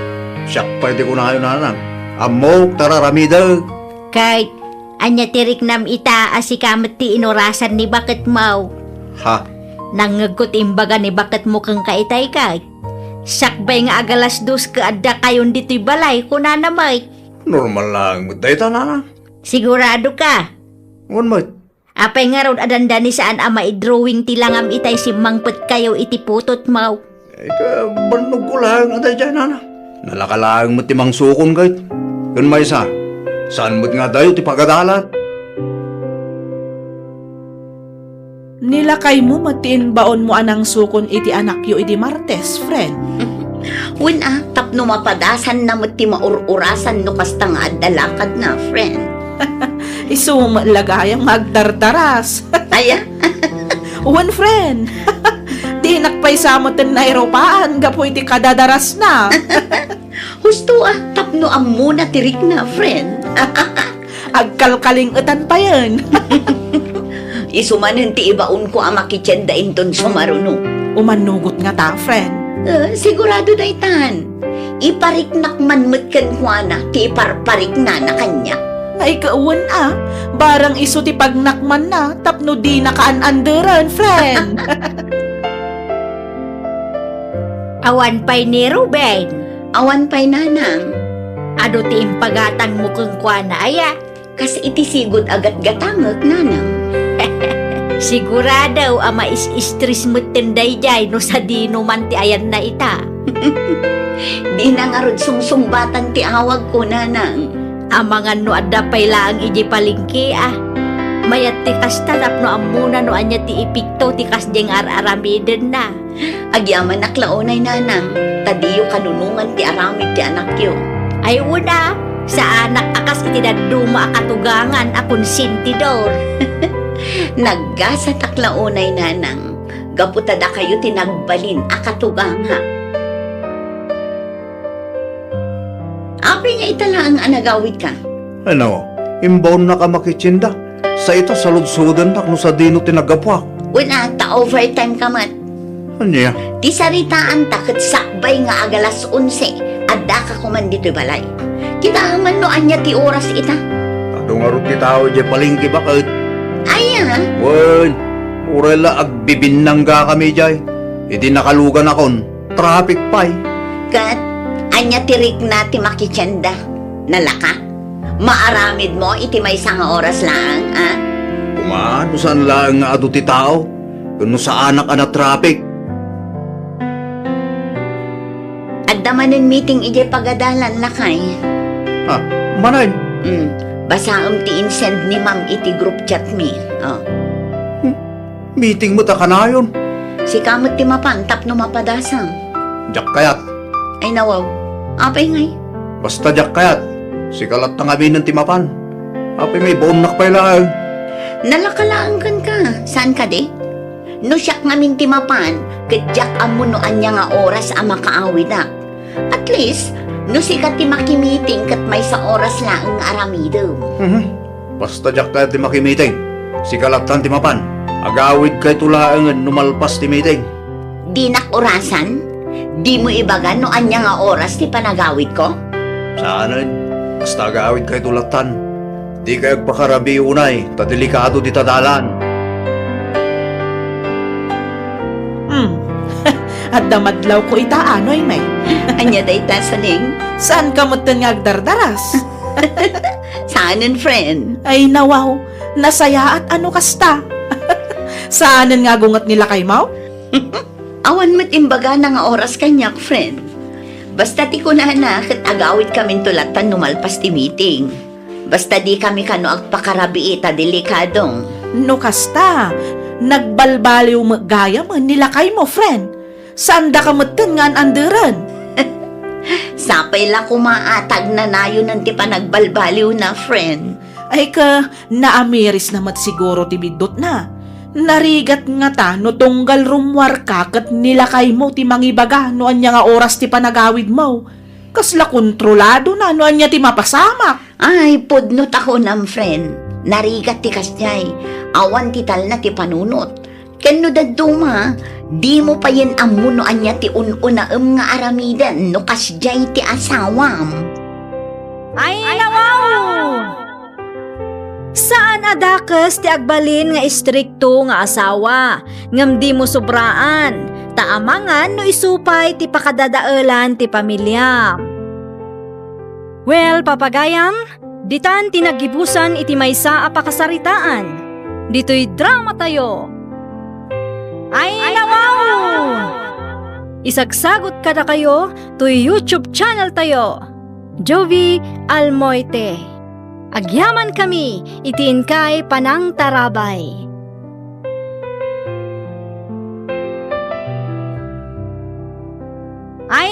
Siak pay ti kunayo, nanang. Ammok ti ar-aramidek. Kay, ania ti riknam ita a sika met ti inurasan ni baketmo? Ha? Nangngegko ti imbaga ni baketmo kenka itay, kay. Sakbay nga agalas dos ket addakayon ditoy balay, kunana met. Normal laeng met dayta, nanang. Siguradoka? Wen met. Apay ngarud a dandani saan a maidrawing ti langam itay simmangpetkayo iti putotmo? Ay, kabannogko laeng a daydiay, nanang. Nalaka laeng met ti mangsukon kayto. Ken maysa, saan met nga adayo ti pagadalan. Ni lakaymo met ti imbaonmo a nangsukon iti anakyo idi Martes, friend. Wen a, tapno mapadasanna met ti maur-urasan no kasta nga adda lakadna, friend. Isu met la gayam nga agdardaras. Aya? Wen, friend. Dinak pay sa metten nairupaan gapu iti kadadarasna. Husto a, tapno ammona ti rikna, friend. Agkalkaling-etan payen. Isu manen ti ibaonko a makitienda inton sumaruno. Umanugot ngata, friend. Eh, sigurado daytan. Ipariknak man met kenkuana ti iparpariknana kaniak. Ay, kawen a, barang isu ti pagnakmanna tapno dina kaan-anderen, friend. Awan pay ni Ruben. Awan pay, nanang. Adu ti impagatangmo kenkuana, aya? Kas iti sigud a gatgatangek, nanang. Sigurado a mais-stress metten daydiay no sadino man ti ayanna ita. Dina ngarud sungsungbatan ti awagko, nanang. Amangan no adda pay laeng idiay palengke a. Mayat ti kasta tapno ammona no ania ti epekto ti kasdiay nga ar-aramidenna. Agyamanak la unay, nanang, ta diyo kanunongan ti aramid ti anakyo. Ay, wen a, saanak a kas iti dadduma a katugangan a konsentidor. Naggasatak la unay, nanang, gapu ta dakayo ti nagbalin a katugangak. Apay nga ita laeng a nagawidka? Ano, imbaonnak a makitienda. Sa ita, saludsodennak no sadino ti naggapuak. Wen a, ta overtime ka met. Ania? Ti saritaanta ket sakbay nga agalas onse, addaka koman ditoy balay. Kitaem man no ania ti oras ita. Adu ngarud ti tao idiay palengke baket. Aya? Wen, uray la agbibinnanggakami idiay. Idi nakaluganakon, traffic pay. Ket ania ti rikna ti makitienda? Nalaka? Maaramidmo iti maysa nga oras laeng, a? Koma, no saan laeng nga adu ti tao, ken no saanak a na-traffic. Adda manen meeting idiay pagadalan, lakay. Ah, manen? Hmm. Basaem ti insend ni ma'am iti group chat mi. Oh. Hmm. Meeting met a kanayon. Sika met ti mapan tapno mapadasam. Diak kayat. Ay, nawaw. Apay ngay? Basta diak kayat. Sika latta ngaminen ti mapan. Apay ngay, baonnak pay laeng. Nalaka laeng kenka. Saan kadi? No siak ngamin ti mapan, ket diak ammo no ania nga oras a makaawidak. At least, no sika ti makimiting ket maysa oras laeng nga aramidem. Mhm. Basta diak kayat ti makimiting. Sika lattan ti mapan. Agawidkayto laengen no malpas ti miting. Dinak orasan? Dimo ibaga no ania nga oras ti panagawidko? Saanen. Basta agawidkayto lattan. Dikay agpakarabii unay, ta delikado dita dalan. Hmm. Adda madlawko ita, anoy, May? Ania dayta, Saning? Saanka metten nga agdardaras? Saanen, friend. Ay, nawaw. Nasayaat a no kasta. Saanen nga agunget ni lakaymo? Awan met imbagana nga oras kaniak, friend. Basta ti kunana, ket agawidkaminto lattan no malpas ti meeting. Basta dikami kano agpakarabii ta delikado. No kasta, nagbalbaliw met gayamen ni lakaymo, friend. Saandaka metten nga an-anderen. Sapay la koma a ta agnanayonen ti panagbalbaliwna, friend. Ay ka, naamirisna met siguro ti biddutna. Narigat ngata no tunggal rummuarka ket ni lakaymo ti mangibaga no ania nga oras ti panagawidmo. Kasla kontroladona no ania ti mapasamak. Ay, pudno ta kunam, friend. Narigat ti kasdiay. Awan ti talna ti panunot. Ken no dadduma, dimo payen ammo no ania ti un-unaem nga aramiden no kasdiay ti asawam. Ay, nawaw! Saan a dakes ti agbalin nga istrikto nga asawa, ngem dimo sobraan, ta amangan no isu pay ti pakadadaelan ti pamiliam. Well, papagayam, ditan ti naggibusan iti maysa a pakasaritaan. Ditoy dramatayo. Ay, nawaw! Isagsagot kadakayo toy YouTube channel tayo, Jovie Almoite. Agyamankami iti inkay panangtarabay. Ay,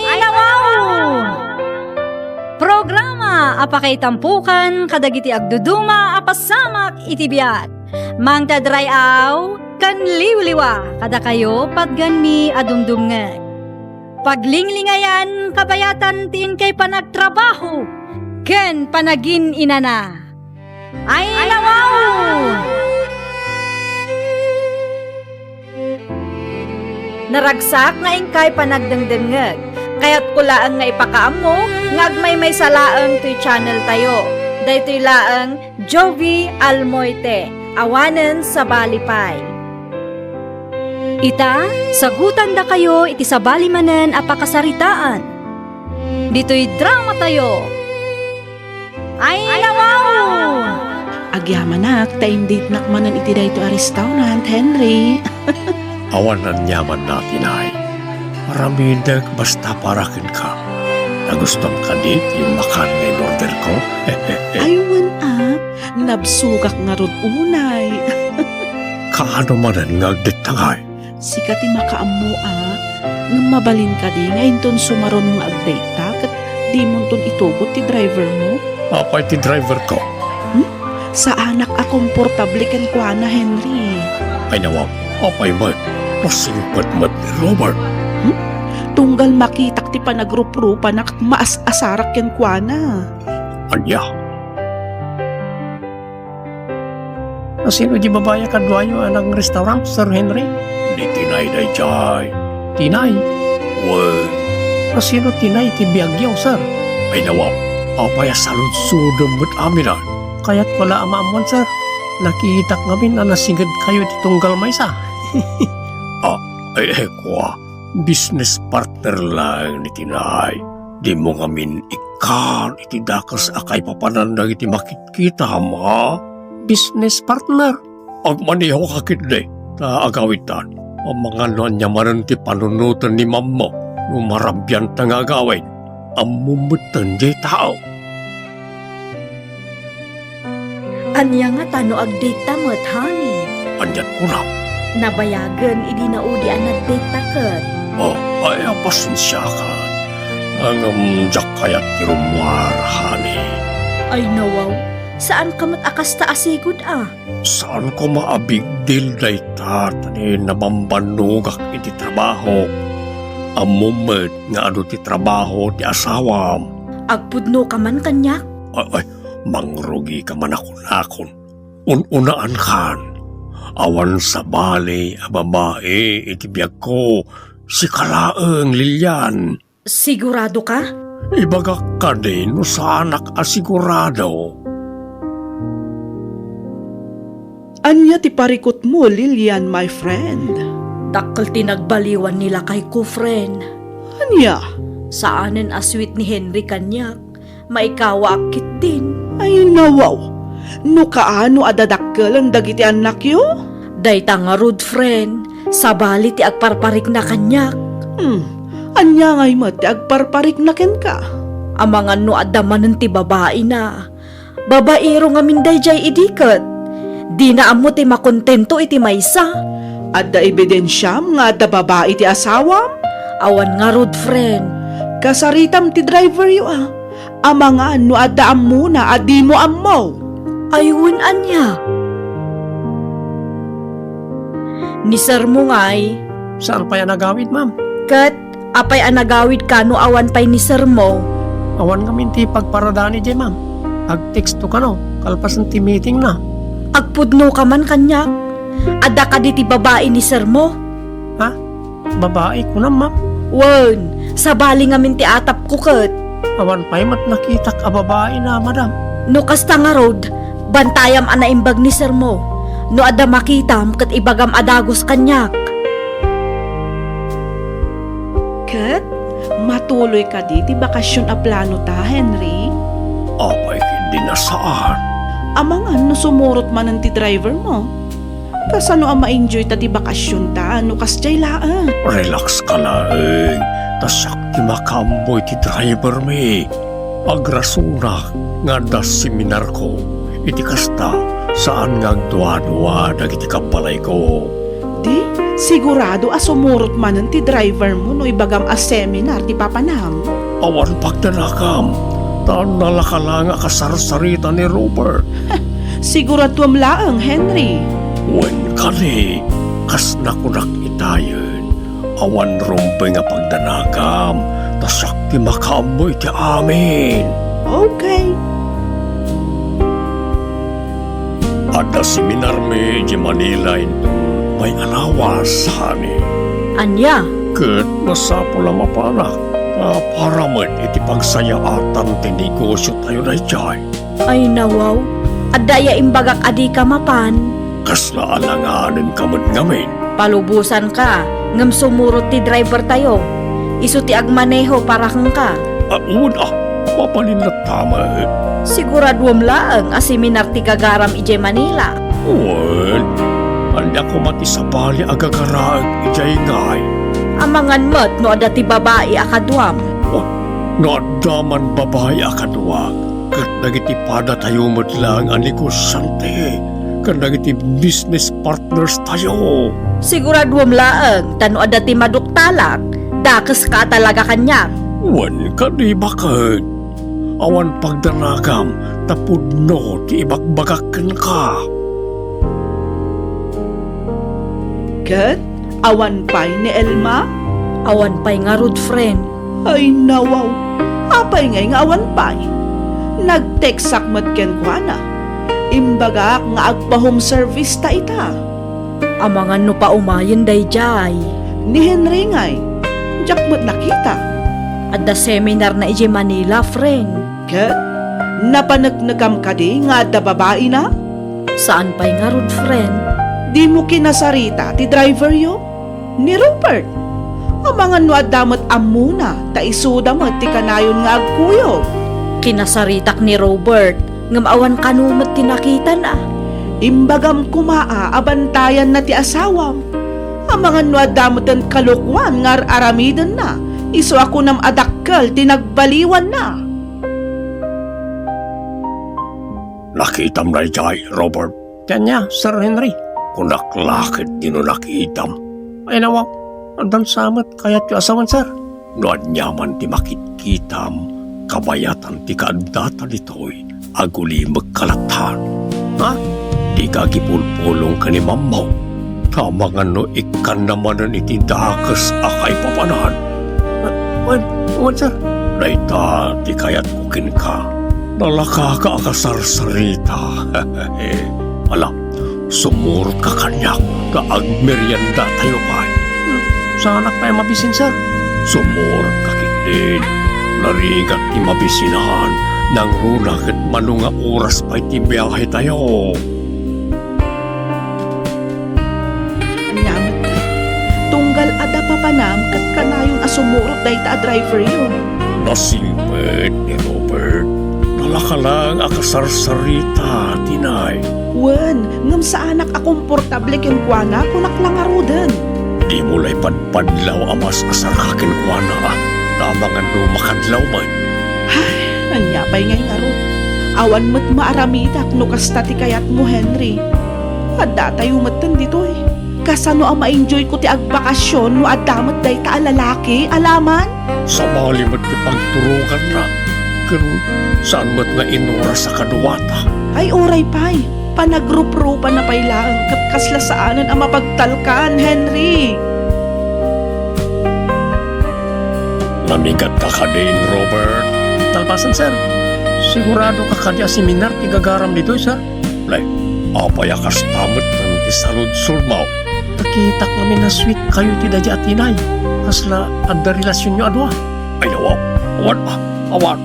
a pakaitampokan kadagiti agduduma a pasamak iti biag. Mangted ray-aw ken liwliwa kadakayo patgenmi a dumdumngeg. Paglinglingayan kabayatan ti inkay panagtrabaho ken panagin-inana. Ay, nawaw! Naragsak nga inkay panagdengdengngeg. Kayatko laeng nga ipakaammo nga agmaymaysa laeng toy channel tayo. Daytoy laeng Jovi Almoite, awanen sabali pay. Ita, sagutandakayo iti sabali manen a pakasaritaan. Ditoy drama tayo. Ay, nawaw! Agyamanak ta inditnak manen iti daytoy a restaurant, Henry. Awan aniamanna, Tinay. Aramidek basta para kenka. Nagustom kadi ti makan nga in-order ko? Ay, wen a, nabsogak ngarud unay. Kaano manen nga agdettakay? Sika ti makaammo a, ngem mabalin kadi nga inton sumaruno nga agdayta ket dimonton itugot ti driver mo? Apay ti driver ko? Hmm? Saanak a komportable kenkuana, Henry. Ay nawaw, apay met, masingpet met ni Robert. Hmm? Tunggal makitak ti panagruprupanak ket maas-asarak kenkuana. Ania? Asino di babai a kaduayo a nag-restaurant, Sir Henry? Ni Tinay daydiay. Tinay? Wen. Asino Tinay ti biagyo, Sir? Ay nawaw, apay a saludsodem met amin a? Kayatko la a maammuan, Sir. Nakitak ngamin a nasingedkayo iti tunggal maysa. Ah, ay, eh, kua. Business partner laeng ni Tinay. Dimo ngamin ikkan iti dakes a kaipapanan dagiti makitkitam, a? Business partner? Agmaneho ka ketdi, ta agawidtan. Amangan no ania manen ti panunoten ni mammo no marabianta nga agawid. Ammom metten diay tao. Ania ngata no agdate ta met, honey? Aniat kunam? Nabayagen idi naudi a nag-date ta ket. Oh, ay, pasensiakan. Ngem diak kayat ti rummuar, honey. Ay, nawaw. Saanka met a kasta a sigud a. Saan koma a big deal dayta, ta ni nabambannogak iti trabahok. Ammom met nga adu ti trabaho ti asawam. Agpudnoka man kaniak? Ay, ay, mangrugika man a kunakon. Un-unaankan. Awan sabali a babai iti biagko, sika laeng, Lilian. Siguradoka? Ibagak kadi no saanak a sigurado. Ania ti parikutmo, Lilian, my friend? Dakkel ti nagbaliwan ni lakayko, friend. Ania? Saanen a sweet ni Henry kaniak. Maikawaak ketdin. Ay, nawaw! No kaano a dadakkelen dagiti annakyo? Dayta ngarud, friend, sabali ti agparparikna kaniak. Hmm, ania ngay met ti agparparikna kenka? Amangan no adda manen ti babaina. Babairo ngamin daydiay idi ket. Dina ammo ti makontento iti maysa. Adda ebidensiam nga adda babai ti asawam? Awan ngarud, friend. Kasaritam ti driveryo a. Amangan no adda ammona a dimo ammo. Ay, wen ania? Ni sir mo ngay. Saan pay a nagawid, ma'am? Ket apay a nagawidka no awan pay ni sir mo? Awan ngamin ti pagparadani diay, ma'am. Agteksto kano, kalpasan ti meetingna. Agpudnoka man kaniak? Adda kadi ti babai ni sir mo? Ha? Babai, kunam, ma'am? Wen, sabali ngamin ti atapko ket. Awan pay met nakitak a babaina, madam. No kasta ngarud, bantayam a naimbag ni sir mo. No adda makitam ket ibagam a dagus kaniak. Ket, matuloy kadi ti bakasion a planota, Henry? Apay, ket di na saan. Amangan no sumurot manen ti driver mo. Kasano a ma-enjoy ta ti bakasionta no kasdiay laeng? Relax ka laeng, ta siak ti makaammo iti driver mi. Agrasunak nga adda seminarko. Iti kasta, saan nga agduadua dagiti kabbalayko. Di, sigurado a sumurot manen ti driver mo no ibagam a seminar ti papanam. Awan pagdanakam. ta nalaka laeng a kasarsarita ni Robert. Siguraduam laeng, Henry. Wen kadi, kas nakunak itayen, awan rumbeng a pagdanagam, ta siak ti makaammo iti amin. Okay. Adda seminarmi idiay Manila inton may alawas, honey. Ania? Ket masapul a mapanak, a, para met iti pagsayaatan ti negosiotayo daydiay. Ay, nawaw. Adda aya imbagak a dika mapan? Kasla alanganenka met ngamin? Palubosanka, ngem sumurot ti drivertayo. Isu ti agmaneho para kenka. Ah, wen a, mabalin latta met. Siguraduam laeng a seminar ti gagaram idiay Manila. Wen, ania koma ti sabali a gagaraek idiay ngay? Amangan met no adda ti babai a kaduam. Oh, no adda man babai a kaduak, ket dagiti padatayo met laeng a negosiante, ken dagiti business partners tayo. Siguraduam laeng, ta no adda ti maduktalak, dakeska a talaga kaniak. Wen kadi baket, awan pagdanagam ta pudno ti ibagbagak kenka. Ket awan pay ni Elma? Awan pay ngarud, friend. Ay, nawaw. Apay ngay nga awan pay? Nag-textak met kenkuana. Imbagak nga agpa-home service ta ita. Amangan no paumayen daydiay. Ni Henry ngay, diak met nakita. Adda seminarna idiay Manila, friend. Ket napaneknekam kadi nga adda babaina? Saan pay ngarud, friend. Dimo kinasarita ti driveryo? Ni Robert. Amangan no adda met ammona, ta isuda met ti kanayon nga agkuyog. Kinasaritak ni Robert, ngem awan kano met ti nakitana. Imbagam koma a, a bantayanna ti asawam. Amangan no adda meten kalokuan nga ar-aramidenna, isu a kunam a dakkel ti nagbaliwanna. Nakitam daydiay, Robert? Ti ania, Sir Henry? Kunak la ket dino nakitam. Ay, nawaw, addan sa met kayatyo a sawen, sir. No ania man ti makitkitam, kabayatan ti kaaddata ditoy, agulimekka latta. Ha? Dika agipulpulong ken ni Mammaw. Ta amangan no ikkanna manen iti dakes a kaipapanan. Wen, wen, sir. Dayta ti kayatko kenka. Nalakaka a kasarsarita. Ala, sumurotka kaniak ta agmeriendatayo pay. Saanak pay a mabisin, sir. Sumurotka ketdin. Narigat ti mabisinan. Nangruna ket mano nga oras pay ti biahetayo. Ania met, tunggal adda papanam ket kanayon a sumurot dayta a driveryo. Nasimpet ni Robert. Nalaka laeng a kasarsarita, tinay. Wen, ngem saanak a komportable kenkuana, kunak la ngaruden. Dimo la ipadpadlaw a mas asarka kenkuana, ta amangan no makadlaw met. Ay, ania pay ngay ngarud? Awan met maaramidak no kasta ti kayatmo, Henry. Addatayo metten ditoy. Kasano a ma-enjoyko ti agbakasyon no adda met dayta a lalaki, alaman? Sabali met ti pagturonganna, ken saan met nga inuras a kaduata. Ay, uray pay, panagruprupana pay laeng ket kasla saanen a mapagtalkan, Henry. Namigatka kadin, Robert? Kalpasan, sir. Siguradoka kadi a seminar ti gagaram ditoy, sir? Nay, apay a kasta met ti saludsolmo? Nakitak ngamin a sweet kayo iti daydi a tinay. Kasla adda relasionyo a dua? Ay, awan, awan, a, awan.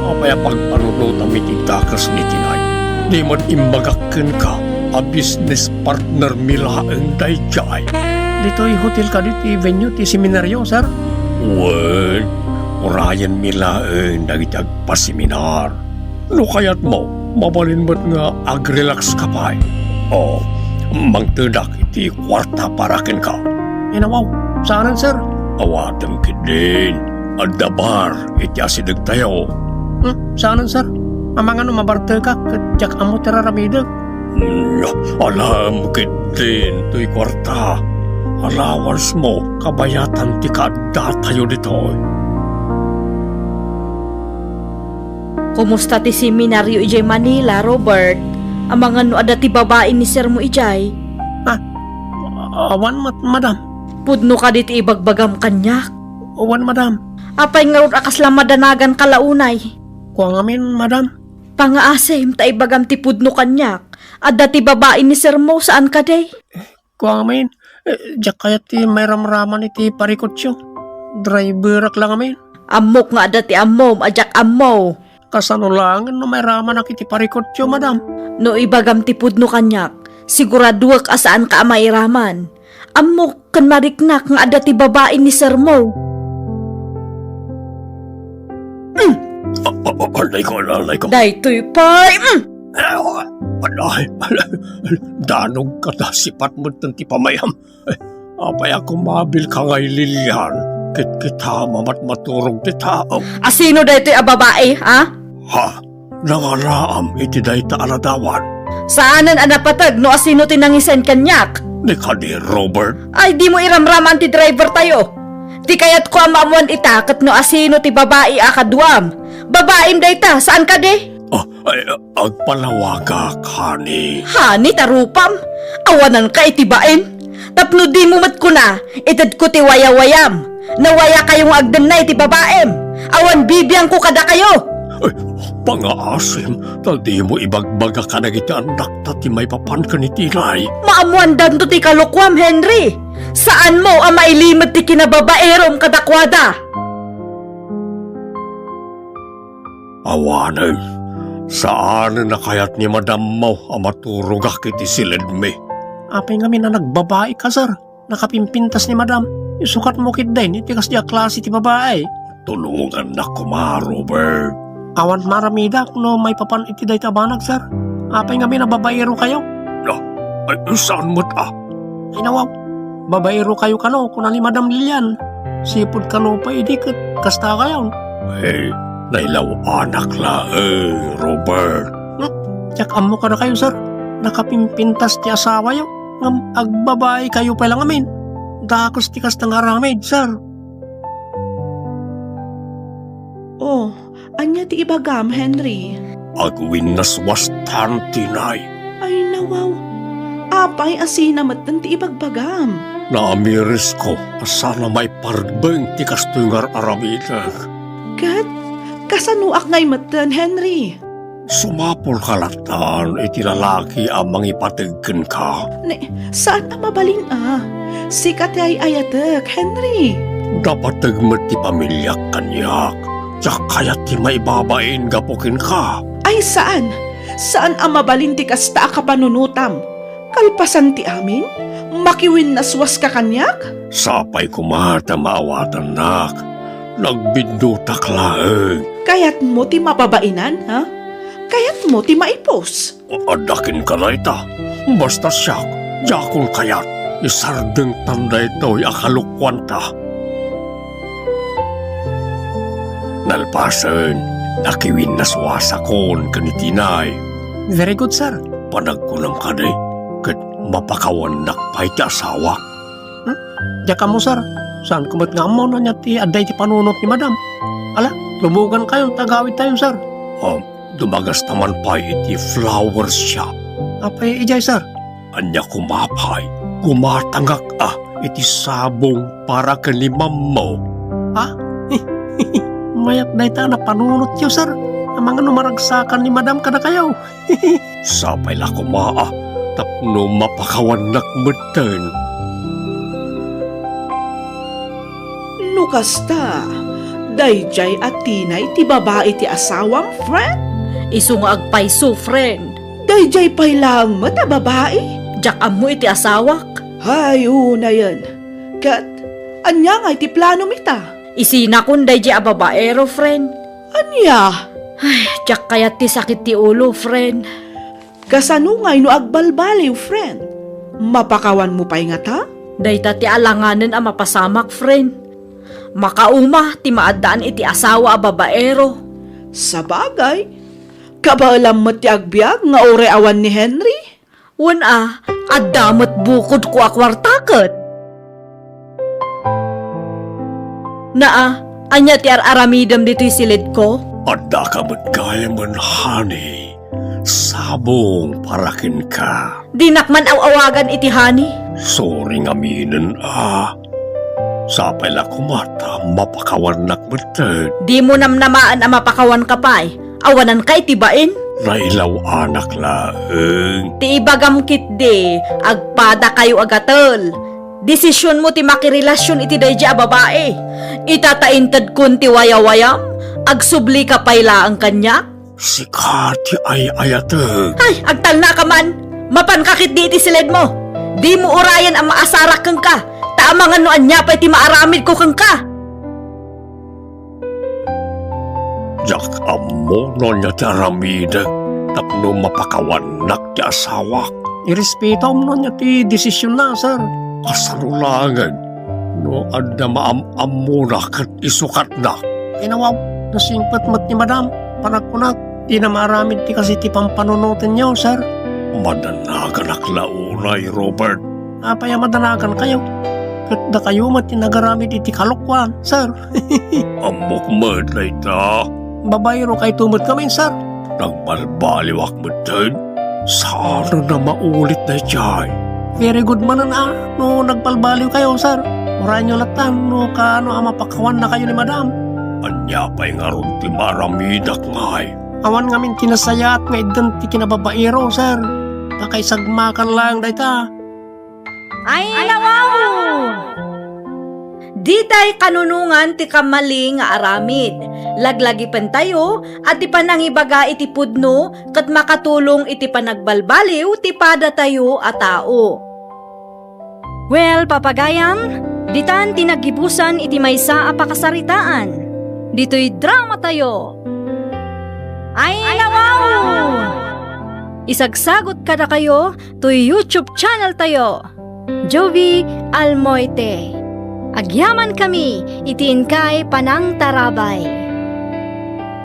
Apay a pagpanunotam iti dakes ni tinay? Di met imbagak kenka a business partnermi laeng daydiay. Ditoy hotel kadi ti venue ti seminaryo, sir? Wen, urayenmi laeng dagiti agpaseminar. No kayatmo, mabalin met nga agrelax ka pay. O, mangtedak iti kuarta para kenka. Inawaw, saanen, sir? Awatem ketdin. Adda bar iti asidegtayo. Hmm, saanen, sir? Amangan no mabartekak ket diak ammo ti ar-aramidek. Hmm, alam ketdin toy kuarta. Allowance mo, kabayatan ti kaaddatayo ditoy. Kumusta ti seminario idiay Manila, Robert? Amangan no adda ti babai ni sir mo idiay? Ah, awan met, madam. Pudno kadi ti ibagbagam kaniak? Awan, madam. Apay ngarud a kasla madanagan ka la unay? Kua ngamin, madam. Pangaasim ta ibagam ti pudno kaniak. Adda ti babai ni sir mo, saan kadi? Kua ngamin, eh, diak kayat ti mairamraman iti parikutyo. Driverak la ngamin. Ammok nga adda ti ammom a diak ammo. Kasano laengen no mairamanak iti parikutyo, madam? No ibagam ti pudno kaniak, siguraduek a saanka a mairaman. Ammok ken mariknak nga adda ti babai ni sir mo. Mm. A-, a-, a-, alayko, alayko. Daytoy pay, mm. Ay, ay, ay, danogka ta sipat metten ti pamayam. Ay, apay a kumabilka ngay, Lilian? Kitkita, mamatmaturog ti tao. A sino daytoy a babai, ha? Ha? Nangaraam iti dayta a ladawan? Saanen a napateg no asino ti nangisen kaniak. Ni kadi, Robert? Ay, dimo iramraman ti driver tayo. Ti kayatko a maammuan ita ket no asino ti babai a kaduam. Babaim dayta, saan kadi? Ah, ay, agpalawagak, honey. Honey, ta rupam? Awananka iti baim? Tapno dimo met kuna, itedko ti wayawayam. Nawayakayo nga agdennay ti babaim. Awan bibiangko kadakayo. Ay, pangaasim, ta dimo ibagbaga kadagiti annakta ti maipapan ken ni Tinay. Maammuandanto ti kalokuam, Henry. Saanmo a mailimed ti kinababaerom kadakuada. Awanen, saanen a kayat ni madammo a maturogak iti siledmi. Apay ngamin a nagbabaika, sir? Nakapimpintas ni madam. Isukatmo ketdin iti kasdi a klase ti babai. Tulongannak koma, Robert. Awan maramidak no maipapan iti dayta a banag, sir. Apay ngamin a babaerokayo? No, ay, saan met a? Ay, nawaw. Babaerokayo kano, kuna ni Madam Lilian. Sipud kano pay idi ket kastakayon. Hey, nailaw-anak laeng, Robert. Hmm, diak ammo kadakayo, sir. Nakapimpintas ti asawayo. Ngem agbabaikayo pay la ngamin. Dakes ti kasta nga aramid, sir. Oh, ania ti ibagam, Henry? Agwinnaswastan, Tinay. Ay, nawaw. Apay a sina metten ti ibagbagam? Naamirisko a saan a maiparbeng ti kastoy nga ar-aramidek. Ket kasanoak ngay metten, Henry? Sumapulka latta iti lalaki a mangipateg kenka. Ne, saan a mabalin a. Sika ti ay-ayatek, Henry. Napateg met ti pamiliak kaniak. Diak kayat ti maibabain gapu kenka. Ay, saan. Saan a mabalin ti kasta a kapanunotam. Kalpasan ti amin, makiwinnaswaska kaniak? Sapay koma ta maawatannak. Nagbiddutak laeng. Kayatmo ti mababainan, ha? Kayatmo ti maipus? Adda kenka dayta. Basta siak, diakon kayat. Isardengtan daytoy a kalokuanta. Nalpasen, nakiwinnaswasakon ken ni Tinay. Very good, sir. Panagkunam kadi, ket mapakawannak pay ti asawak. Hmm? Diak ammo, sir. Saanko met nga ammo no ania ti adda iti panunot ni Madam. Ala, lubogankayon ta agawidtayon, sir. Um, dumagasta man pay iti flower shop. Apay idiay, sir? Ania koma pay, gumatangak a iti sabong para ken ni Mammo. Ha? Mayat dayta a napanunotyo, sir. Amangan no maragsakan ni Madam kadakayo. Sapay la koma a tapno mapakawannak metten. No kasta, daydiay a Tinay ti babai ti asawam, friend? Isu nga agpayso, friend. Daydiay pay laeng met a babai? Diak ammo iti asawak. Hay, unayen. Ket, ania ngay ti planom ita? Isinakon daydiay a babaero, friend. Ania? Ay, diak kayat ti sakit ti ulo, friend. Kasano ngay no agbalbaliw, friend? Mapakawanmo pay ngata? Dayta ti alanganen a mapasamak, friend. Makauma ti maaddaan iti asawa a babaero. Sabagay, kabaelam met ti agbiag nga uray awan ni Henry? Wen a, adda met bukodko a kuarta ket. Naa, ania ti ar-aramidem ditoy siledko? Addaka met gayamen, honey. Sabong para kenka. Dinak man aw-awagan iti honey. Sorry ngaminen a. Sapay la koma ta mapakawannak metten. Dimo namnamaen a mapakawanka pay. Awananka iti bain. Nailaw-anak laeng. Ti ibagam ketdi, agpadakayo a gatel. Desisionmo ti makirelasion iti daydi a babai. Ita ta intedkon ti wayawayam, agsublika pay laeng kaniak. Sika ti ay-ayatek. Ay, agtalnaka man! Mapanka ketdi iti siledmo! Dimo urayen a maasarak kenka, ta amangan no ania pay ti maaramidko kenka! Diak ammo no ania ti aramidek tapno mapakawannak ti asawak. Irespetom no ania ti desisionna, sir. Kasano laengen no adda maam-ammona ket isukatna? Inawaw, nasingpet met ni madam. Panagkunak, dina maaramid ti kas iti pampanunotenyo, sir. Madanaganak la unay, Robert. Apay a madanagankayo? Ket dakayo met ti nagaramid iti kalokuan, sir. Ammok met dayta. Babaerokayto met ngamin, sir. Nagbalbaliwak metten. Saan a maulit daydiay? Very good manen a no nagbalbaliwkayo, sir. Urayenyo latta no kaano a mapakawannakayo ni madam. Ania pay ngarud ti maaramidak ngay? Awan ngamin ti nasayaat nga iddan ti kinababaero, sir. Pakaisagmakan laeng dayta. Ay, nawaw! Ditay kanunongan ti kamali nga aramid. Laglagipentayo a ti panangibaga iti pudno ket makatulong iti panagbalbaliw ti padatayo a tao. Well, papagayam, ditan ti naggibusan iti maysa a pakasaritaan. Ditoy dramatayo. Ay, nawaw! Isagsagot kadakayo toy YouTube channel tayo, Jovi Almoite. Agyaman kami iti inkay panangtarabay.